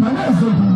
Mana eziokwu.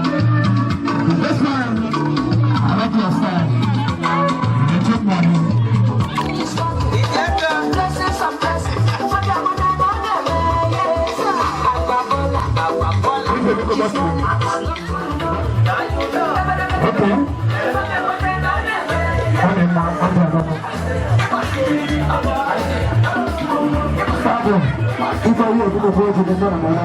This man, I like your style. You took money. Okay. Fabio, ife owó òdúgbò fún oṣù tó sọ̀rọ̀ mọ́lá.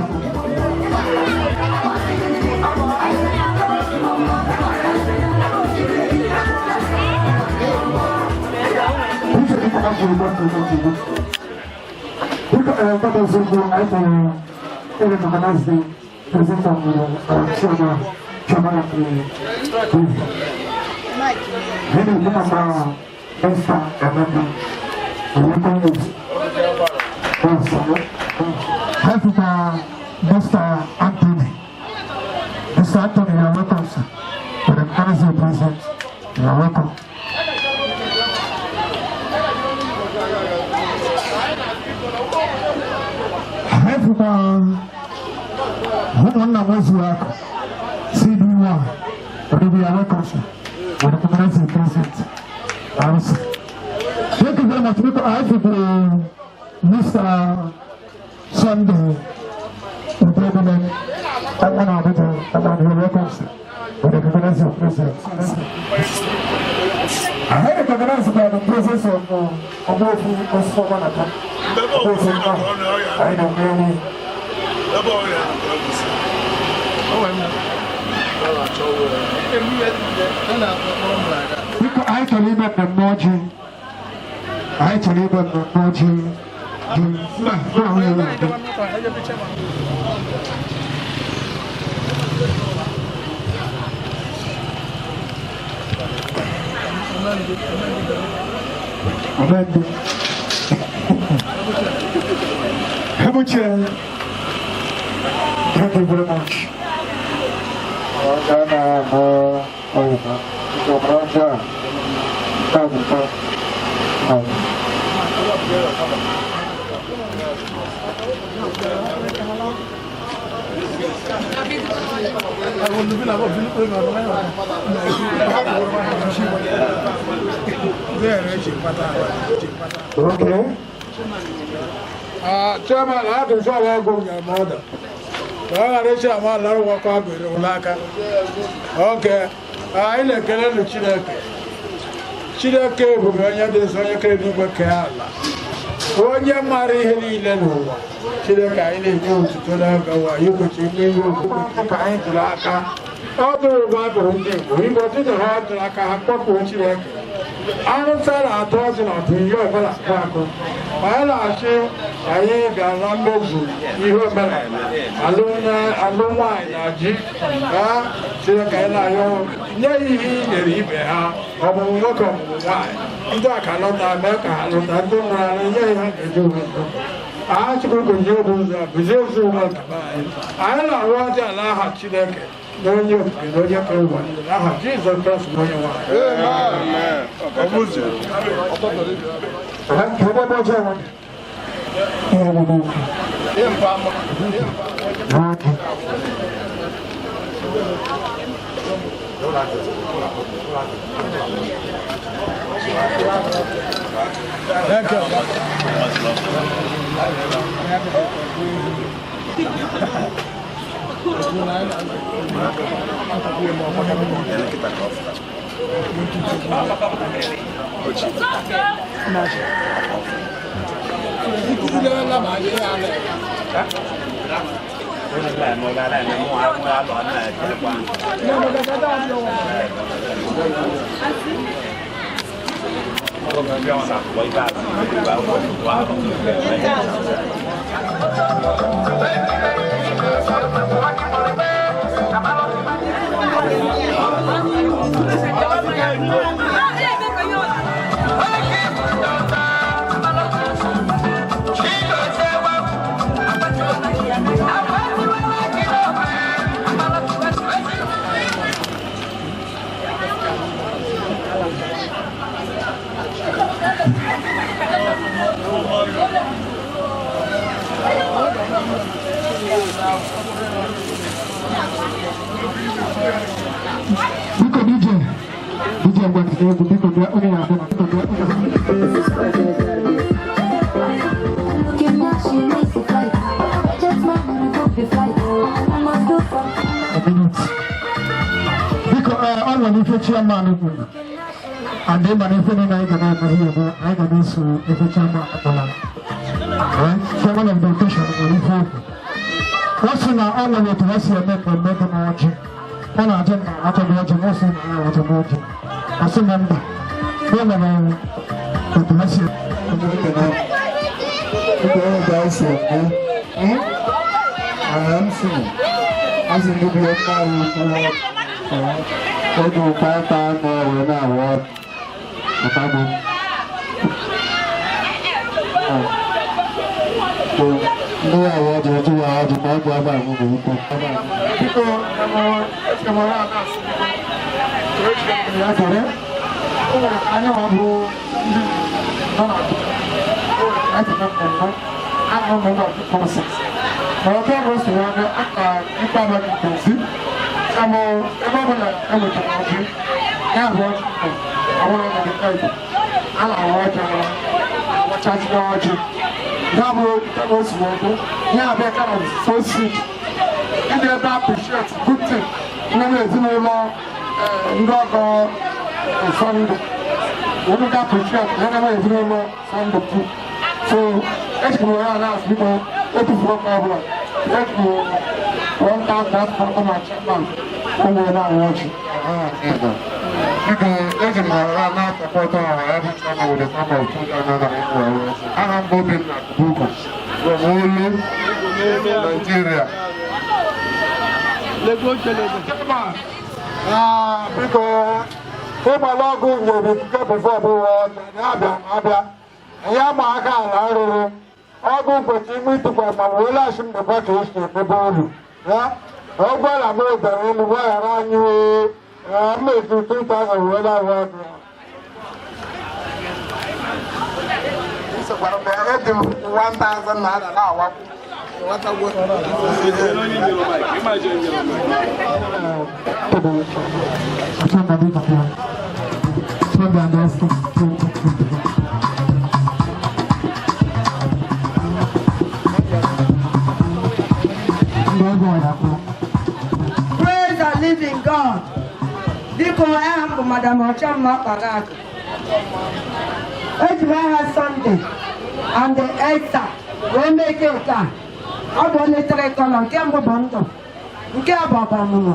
Uche biko ka kwuru gbọ́ ntụ ntụ. Biko mgbada ozugbo anyị kpọrọ recognize the president of Chioma Chioma the Gịnị bụ maka Esther Emeka Emeka is Help Mr. Anthony. Mr. Anthony, you are welcome, sir. We recognize your presence. You are welcome. Help ụmụnna m zuru akụ CD1. We are welcome, sir. We recognize your presence. Also. Thank you very much. Biko, I have Mr. Sunday Udebele, Ọmọ Abuja, Ọmọ you are welcome, sir. We recognize your presence. I recognize by the presence of Omofu Osfomanaka. Omofu Nna. I know many. Biko, anyị chọrọ ime mmemme ọjị. Anyị chọrọ ime mmemme ọjị. Dị mba, mba, nwunye ya na-abịa. Amendo. Ebuche. Thank you very much. Ọ̀gá bụ ọyịba. Ìjọba ọjọ́ a. Káàbùkọ́. Okay. Chairman, I have to show you go your mother. Ka ọ ghara ịchị ama lara nwakọ agụrụ n'aka. Oke anyị na-ekele nụ Chineke. Chineke ebube, onye dị nsọ, onye kere n'igwe kee ala, onye mara ihe niile n'ụwa. Chineke, anyị na-enye otuto n'oge ụwa anyị kwesịrị ime ihe okwukwe ka anyị tụrụ aka. Ọ bụrụ ụgwọ agụrụ ndị Igbo Igbo ọtụtụ ha tụrụ aka ha kpọpụrụ Chineke. Arụsa na-atụ ọjị na atụ ihe ọbụla akụ akụ, ma anyị na-achị anyị ga na mmezu ihe omenala alụ nwaanyị na ji ha. Chineke, anyị na-ayọ, nye ihe i nyere ibe ha, ọmụmụ nwoke, ọmụmụ nwaanyị, ndị a ka lọta, mee ka ha lọta. Ndị nwụrụ anwụ, nye ihe ha ga-eji onwe ha. Chukwu gozie obi ụzọ, gozie ezinụlọ nke anyị. Anyị na-arụ ọjị ala aha Chineke na onye okike na onye kere ụwa niile, n'aha Jizọs Kraịst bụ onye nwe anyị. Ebe ọjọọ nwe. Ihe omume ukwu. Nwoke. Thank you. Biko DJ, DJ, ngwa tinye egwu, biko bịa, onye na-abịa na biko bịa, onye na-abịa. A minute. Biko, ọ nwere ife chairman kwuru. And ịma na ife niile anyị ga na-eme ihe bụ anyị ga na-eso ife chairman kpọrọ. Right? Chairman of the occasion nwere ife okwu. Ọ sị na ọ nwere otu ha si eme mmemme dị n'ọjị. Ọ na-ajụ na achọghị ọjị, ma ọ sị na ya achọghị ọjị. Ọ sị na mba. Ya mere otu ha si Biko, onye ka anyị si eme aha m si asị ndị bụ nna anyị ukwu oge ụkwa aka na-ewe na-awa ọkagbu ndị awa ọjị ọjị ya ọjị ma ọ bụ aba ahụ bụ ukwu. Biko, emere a na-asị ya kere. O nwere anyị nwa bụ ndị nọ na anyị na mmemme anọ member of the process. Ma ọtọ bụ si ya na aka ikpe abalị ndozi. Kama ebe ọ bụla e wetara ọjị, ya bụ ọjị ọhụrụ na nke Igbo. A na-awa ọjị awa, awachazila ọjị. Ya bụ nke o si wee dị, ya abịa kind of so sweet. Ndị ebe appreciate good thing nne na ezinụlọ ndị ọgọ Sunday. Unu ga appreciate nne na ezinụlọ Sunday too. So ejikwa m ya na-asị, biko, etufuru m ọbụla. Eji m 1,000 na chairman ụmụ na-awa ọjị. Biko, eji m ọra na-asọpọta ọha ebe chairman with the sum of 2,000 naira. Aha m bụ Obinna Buko from Olu, Nigeria. Chairman, biko, ịgbala ọgụ nyere ikike before bụ ya abịa abịa. Anyị ama aka ala rụrụ ọgụ kwesịrị ime ịtụkwa ma wee laghachi mbekwa ka esi emebe olu ya. Ọgwara m dara elu, gbaghara anyị oo. Mmezu 2000 wee lahụ ọgụ ya. Nsokwara mgbe eji m 1000 naira na-awakwu. Ndị ọgọ ya. living God. Biko, aha m bụ Madam Ọchamma Kpagakụ. Eji m aha Sunday and the Esther wee mee keeki a. Ọ bụ onye tere colour. Nke mbụ bụ ndụ, nke bụ ọbamụmụ,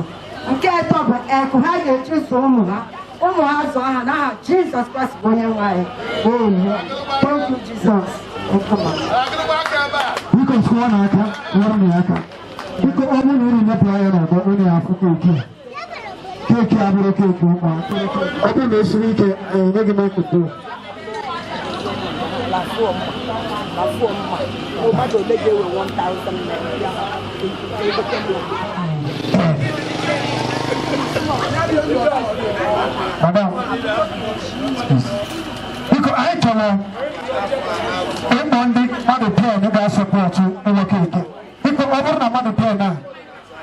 nke atọ bụ ekụ ha ga-eji zụọ ụmụ ha, ụmụ ha zụọ ha n'aha Jizọs Kraịst bụ onye nwe anyị. Amen. Thank you, Jesus. Thank you, ma. Biko, sụọ n'aka, kụọrọ m ya aka. Biko, ọ bụrụ na unu mepụ anya n'ọgbọ, unu ya afụ keeki a. Keeki a bụrụ keeki ụmụaka. Ọ bụrụ na o siri ike, anyị enye gị microphone. Lafuo mma, lafuo mma. Mmadụ ole ga-ewe 1000 naira egote m? Madam, biko, anyị chọrọ ịkpọ ndị mmadụ 10 ga-asupport ụlọ keeki. Biko, ọ bụrụ na mmadụ 10 a,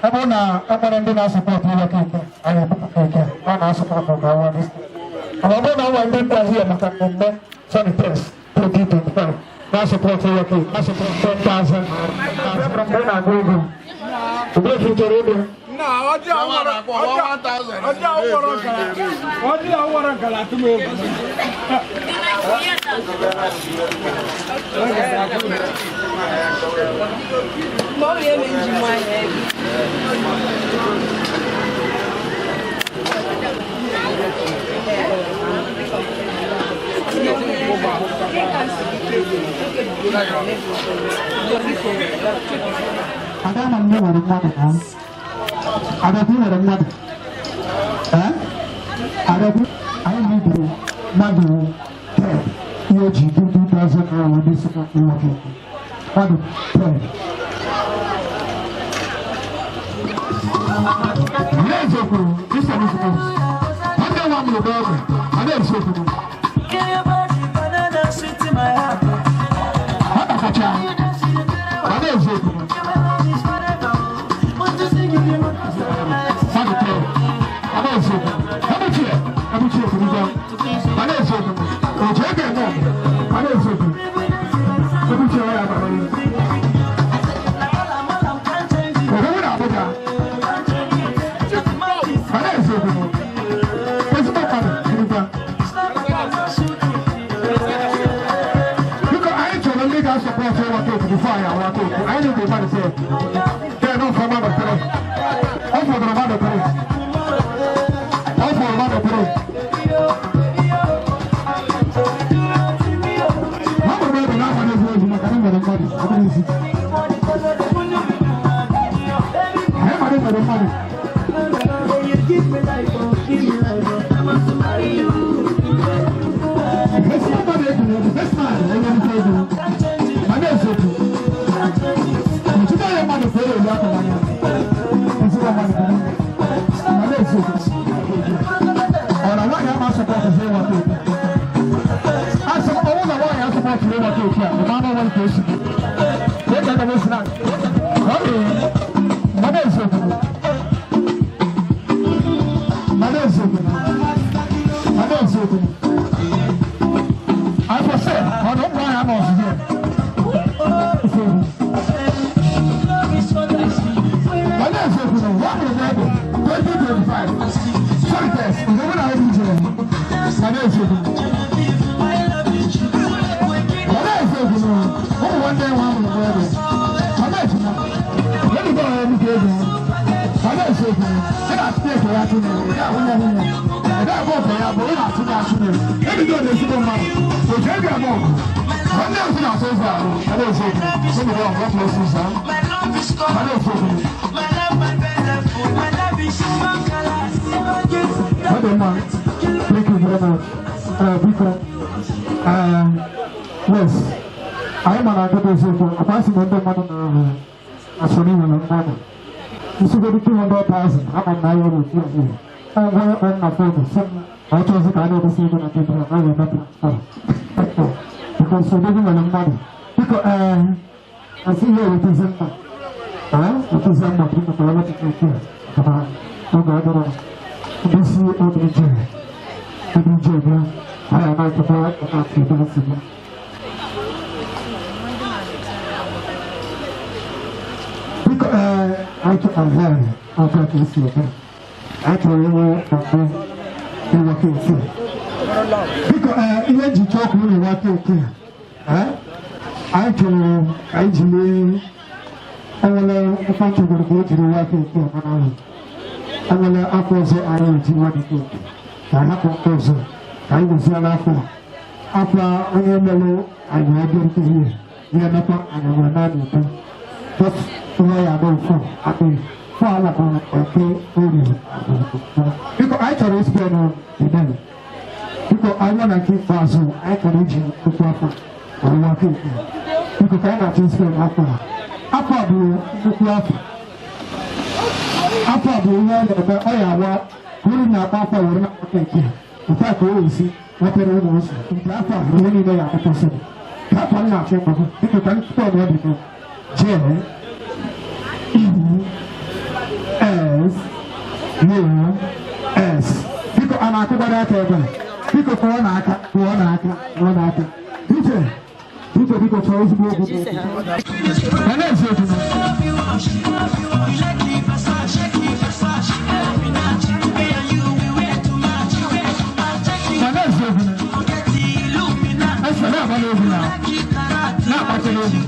ọ bụrụ na e nwere ndị na-asupport ụlọ keeki, anyị ebupụ keeki a. Ọ na-asupport ka ọwa dị. Mana ọ bụrụ na ọ nwere ndị mkpazi ya maka mmemme Sunny Test 2025 na-asupport ụlọ keeki, na-asupport 10,000 mgbe ị na-agụ ego. Ugbu a ka ị chọrọ ịbịa. Na ọjị awara ọjị awara nkara, ọjị awara nkara atụ m egwu. Ma ọ ga-eme nji nwayọọ ebe. Ada, ma m nwere mmadụ na Adakwu nwere mmadụ. Ee? Adakwu, anyị bidoro mmadụ 10 ihe ji du 2000 naira wee desi nwoke. Mmadụ 10. N'eziokwu, this one is news. Nwanne nwa m rụrụ ọrụ, ọ na-eziokwu. Ọ na-akacha, ọ na-eziokwu. Mmadụ 10. Ọ na-eziokwu. Ebuchie, ebuchie kwurugwa. Ọ na-eziokwu. Otu ege eme ọgụ. Ọ na-eziokwu. Ebuchie ọ ya bara uru. Obodo na Abuja. Ọ na-eziokwu. Ezigbo mmadụ kwurugwa. Biko, anyị chọrọ ndị ga-asupport ịwa keeki before anyị awa keeki. Anyị na-ede mmadụ 10. Then ọ fọrọ mmadụ 3. Ọ fọdụrụ mmadụ 3. Ọ fọrọ mmadụ 3. Ha gbara ebe na-agba n'ezi ezi maka na nwere mmadụ. Ọ bụrụ isi. Anyị mara nwere mmadụ. Ezigbo mmadụ egwuregwu, best man, onye nrite egwu. Ma na-eziokwu. Ọtụtụ onye mmadụ ka elu aka n'anya. Ezigbo mmadụ bụ nwunye. Ma na-eziokwu. Ọ na nwaanyị ama asupport ịwa keeki. Asị m, ọnwụ na nwaanyị asupport ịwa keeki a, ịma na onwe ka o si dị. Ka e ga esi na. Ọ dị, ma na-eziokwu. Ma na-eziokwu. Ma na-eziokwu. I for say, ọ na ụmụ nwaanyị ama ọzụzụ ya. Ma na-eziokwu na nwa mụrụ n'ebe 2025. Sorry, test. Nke na ahụ ije. Ma na-eziokwu. Ma na-eziokwu na ụmụ nwanne nwa mụrụ n'ebe. Ma na-ejima. Ebido ọrụ nnukwu ego. Ma na-eziokwu. Ị na-atụnye eke ya atụnye. Ị na-ahụ ya nwunye. Ị na-agba ọkọ ya bụ ị na-atụnye atụnye. Ebido na ezigbo mmadụ. Otu ego eme ọgụ. Nwanne m si na-asụ ụzọ ahụ. Ma na-eziokwu. Ebido ọgụ ọkụ esi ụzọ ahụ. Ma na-eziokwu. Ọ dị mma. Thank you very much. Biko, yes, anyị ma na-agụ eziokwu, akwa sị na ndị mmadụ na-asọrọ iwere mmadụ. Nsigodi 200,000, ama m na anyị nwere otu ọbụla. Ọ gwa ya kpọọ m na phone, sị m na ọ chọọzi ka a na-edosa ego na tebụl a, na eme transfer. Because odogwu nwere mmadụ. Biko, asị ihe ewetezi mma. Wetezi mma ka ịmụta ọrụ ọchịchị okwu a, maka na oge ọ dọrọ ndị isi OBJ. OBJ bịa, anyị anaghị echekwa aka ebe ha si bịa. Biko, anyị chọrọ ọka ka esi eme. Anyị chọrọ inwe mmemme ịwa keeki a. Biko, ee, ihe nji chọọ ka unu wa keeki a, ee, anyị chọrọ ka anyị jiri enwere ekwentị gwere ka o jiri wa keeki a, mana enwere afọ ọzọ anyị eji wa dị keeki ka anyị hapụ nke ọzọ ka anyị weziela afọ a, afọ a onye melụ anyị wee bịarute ihe ya emekwa anyị wee naanị ụtọ. But ihe ya bụ fọ adịghị fọ ala bụ Eke, Orie. Biko, anyị chọrọ isipụ the biko, anyị nọ na nke ikpeazụ, anyị chọrọ iji nnukwu afọ wee wa keeki. Biko, ka anyị na-achọ isipụ afọ a. Afọ a bụ nnukwu afọ. Afọ a bụ ihe a na-eme ọ ya awa ka unu na-akpa afọ were na-akpa keeki a otu a ka o esi nwetara ụlọ ozi nke afọ a, ihe niile ya akpọtasị ka afọ m na-achọ ịkpọ. Biko, ka nkịta ọbụla dị J E S U S. Biko, a na-akụgbara aka ebe a. Biko, kụọ n'aka, kụọ n'aka, kụọ n'aka. Iche iche, biko, chọọ ezigbo egwu. Ma na-ezi egwu na ma na-ezi egwu na ese na-agba n'egwu na na-akpata n'egwu.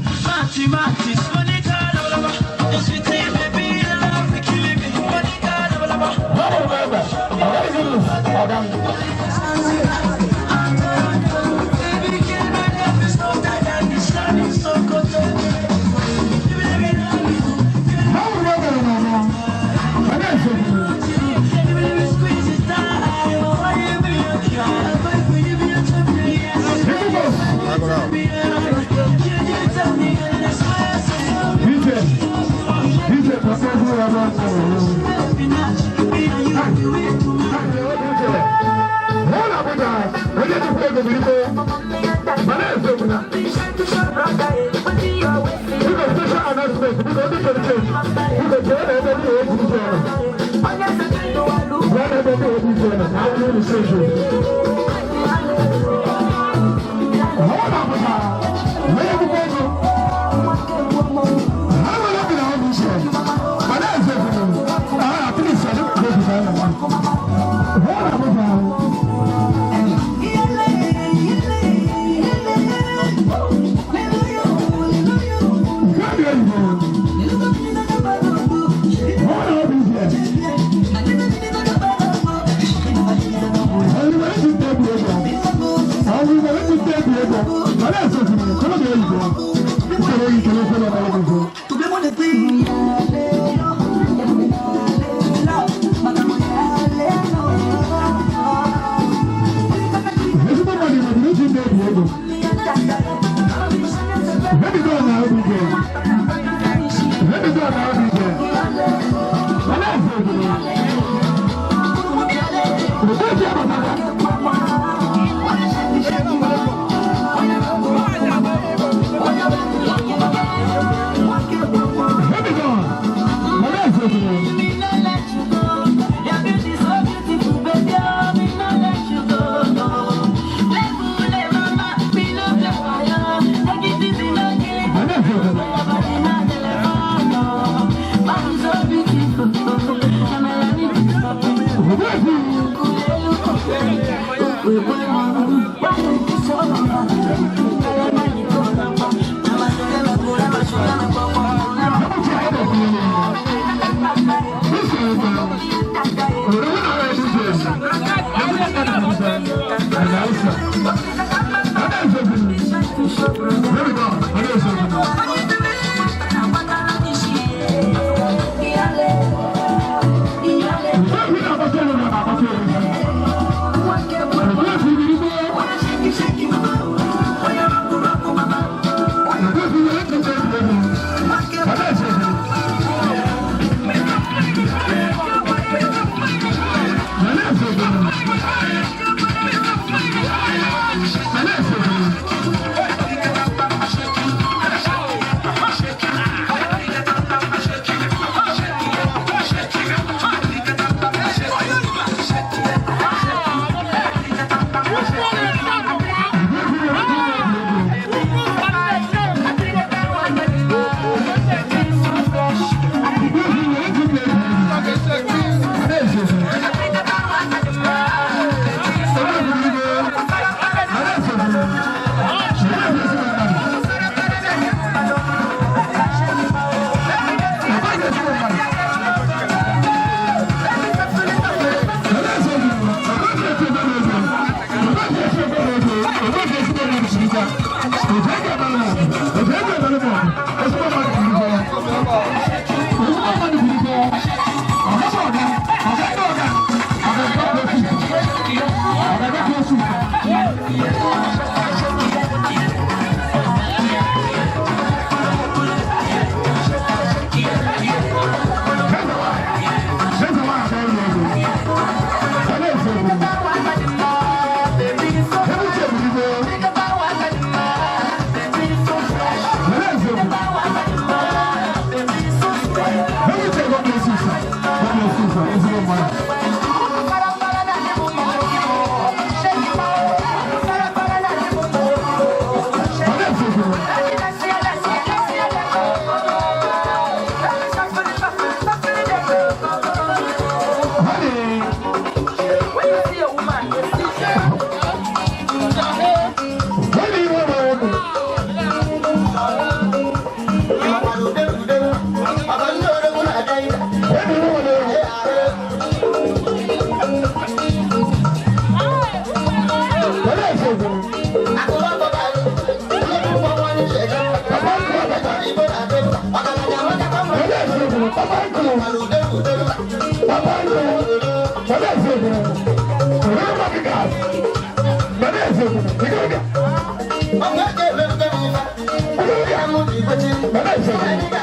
Papa nkụ. Mana eziokwu. Òróró Fabregas. Mana eziokwu. Ikorobịa. Ikorobịa. Mana eziokwu. Nke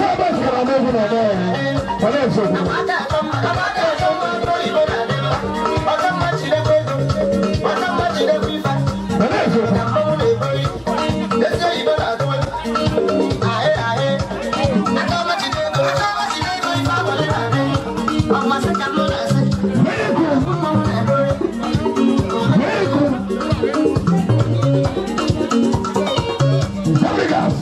a bụ esikara m egwu na ọgbọ ya. Mana eziokwu. Mana eziokwu. Fabregas.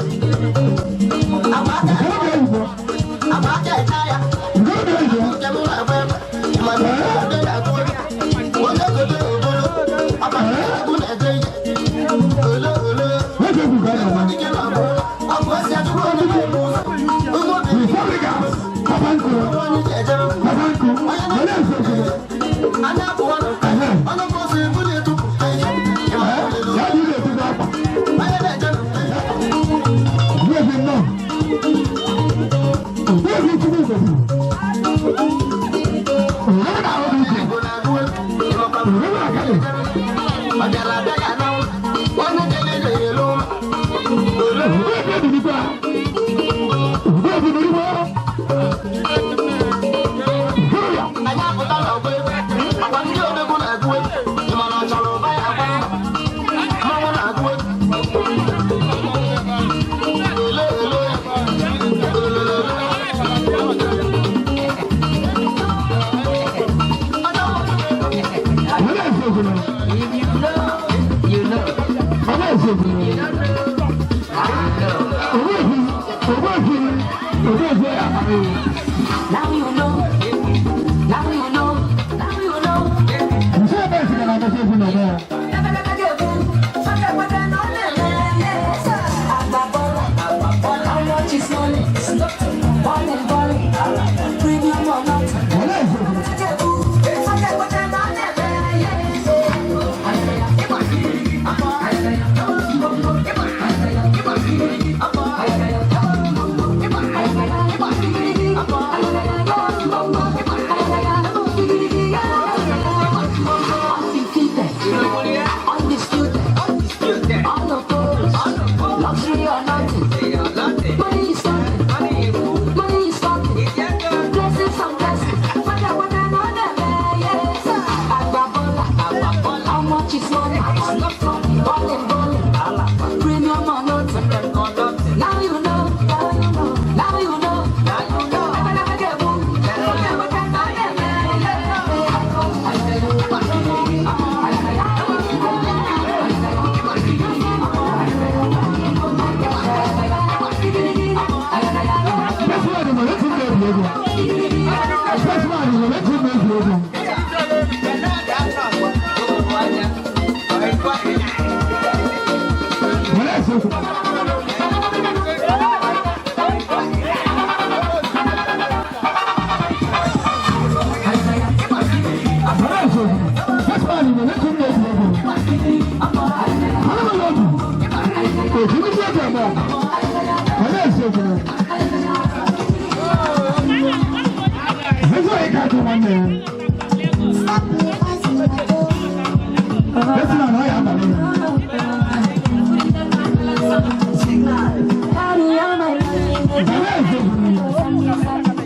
Now you know. Now you know. Now you know. How much is money? Balling, balling. Premium or not. Undisputed, unopposed, luxury or nothing. Money is something, money is something. Blessings on blessings. How much is money? Balling, balling. Premium or nothing. Now you know, now you know, now you know.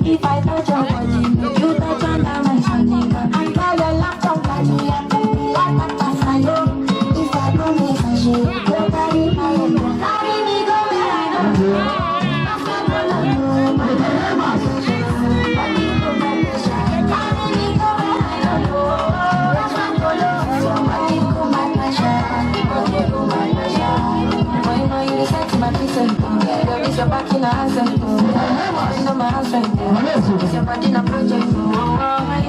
If I touch your body, make you touch under my body. And call your laptop, like you have to be like a passayo. If I promise I should go carry my head, carry me go where I don't know. Carry me go where I don't know. That's my polo. Somebody go my pressure. Body go my pressure. Boy, you know you decide to my peace and girl, it's your back in the house and you know my house right now. It's your body in a project. Oh, my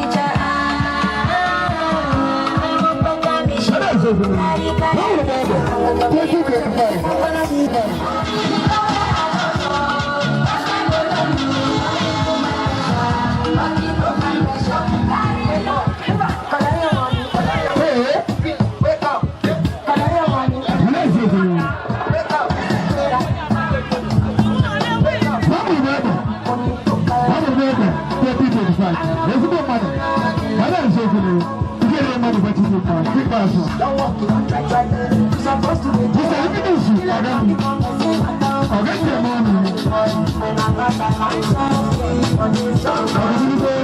Wake up. Ọ bụ n'oge 2025. Ezigbo mmadụ. Mana eziokwu na ihe rere mmadụ bụ Chukwu mma. Ikpeazụ. Mr. Ibinusu, ọga m. Ọga ntị eme ọnụ. Ọga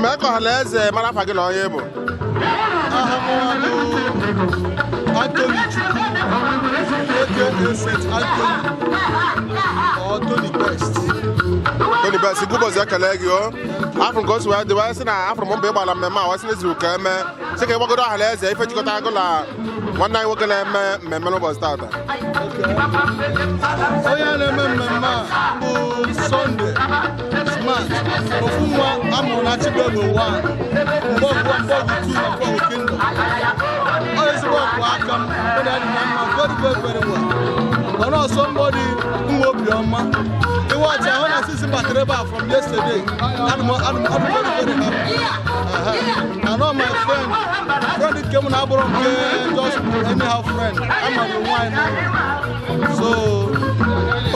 Mee ka ọha na eze mara afa gị na onye bụ. Aha m bụ Anthony Chukwu, aka St. Anthony or Tony Best. Tony Best. Single Boys ekele gị o. Afọ nke o si wee dị wee sị na afọ m mbọ ịgbala mmemme a wee sị na ezuru ka eme sị ka ịgbagodo ọha na eze ife jikọta agụ na nwanne anyị nwoke na-eme mmemme n'ụbọchị tata. Onye a na-eme mmemme a bụ Sunday Smart, ofu nwa amụrụ na Chibuego 1, Mgbọgwụ Mgbọgwụ 2 na Mgbọgwụ Kingdom. Ọ ezigbo ọkwụ aka m, ọ na-adị na mma very very very well. Ọ nọ somebody nwe obiọma. Ịwachi ahụ na sisi batara ebe a from yesterday. Adị m very very happy. Aha. And all my friend, friend nke m na-abụrụ nke just anyhow friend, ama m nwaanyị n'ụlọ. So,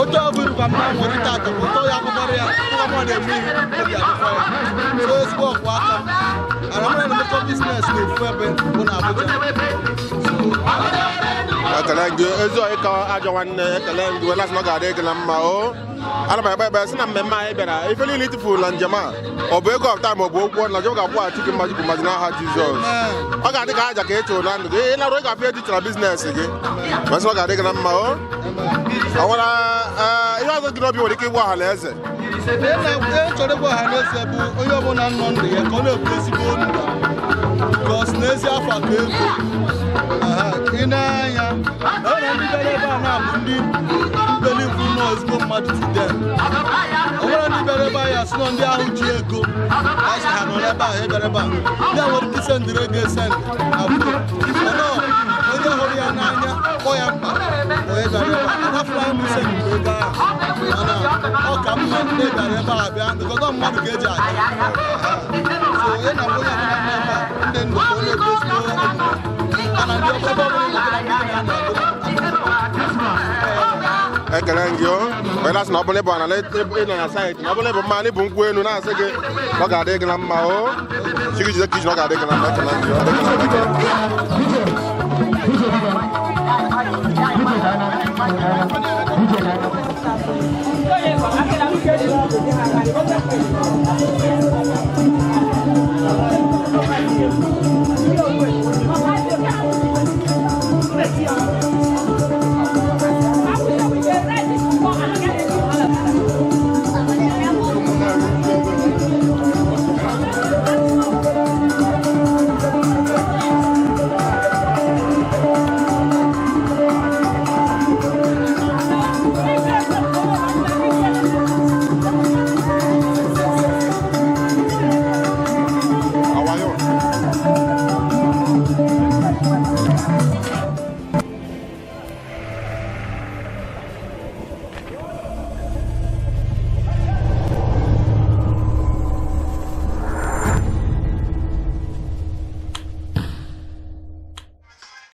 otu ọ bụrụ ka mma nwere tata bụ ụtọ ya akụkọrọ ya, ụka mmadụ eme ihe obi akụkọ ya. So ezigbo ọkwụ aka m. Ara m na-emekọ business n'ofu ebe bụ na Abuja. Ekele gị, ezi ọyị ka ajọ nwanne. Ekele gị wee lasị na ọ ga-adị gị na mma o. Ana m ekpe ekpere sị na mmemme anyị bịara, ife niile itufuru na njem a, ọ bụ ego ọpụta ma ọ bụ okwu, na Jehova ga-akwụghachi gị mmaji kwuru mmaji n'aha Jizọs. Ọ ga-adị ka aja ka ị chụrụ na ndụ gị, ị larụ, ị ga-afụ eji chọrọ business gị, ma sị na ọ ga-adị gị na mma o. Ọ nwere ihe ọzọ gị n'obi nwere ike ịgwa ọha na eze? Ihe na ihe chọrọ ịgwa ọha na eze bụ onye ọbụla nọ ndụ ya ka ọ na-ebu ezigbo ndụ, because n'ezi afọ ka ego. Aha, ị na-anya na ọ na ndị bịara ebe a na-abụ ndị believe nọ ezigbo mmadụ to them. Ọ nwere ndị bịara ebe a ya sị nọ ndị ahụ ji ego asị ha nọ n'ebe ahụ bịara ebe a, ndị a nwere ike isendịrị ego esendị na phone. Mana onye hụrụ ya n'anya kpọ ya mkpa onye bịara ebe a agafula m isendịrị ego ahụ, mana ọ ka mma na ị bịara ebe a bịa, because ọ mmadụ ka eji aja. So onye na onye ọbụla nọ ebe a ndị ndụ ka ọ na-ebu ezigbo omume, mana ndị ebe ọbụla nọ na ndị na-agụ. Ekele gị o. Wee na-asị na ọ bụla ịbụ ala ịnọ na site na ọ bụla ịbụ mmanụ ịbụ nkwụ elu, na-asị gị na ọ ga-adị gị na mma o. Chi gị jide ka iji na ọ ga-adị gị na mma. Ekele gị o. Ọ dị gị na mma. Ekele.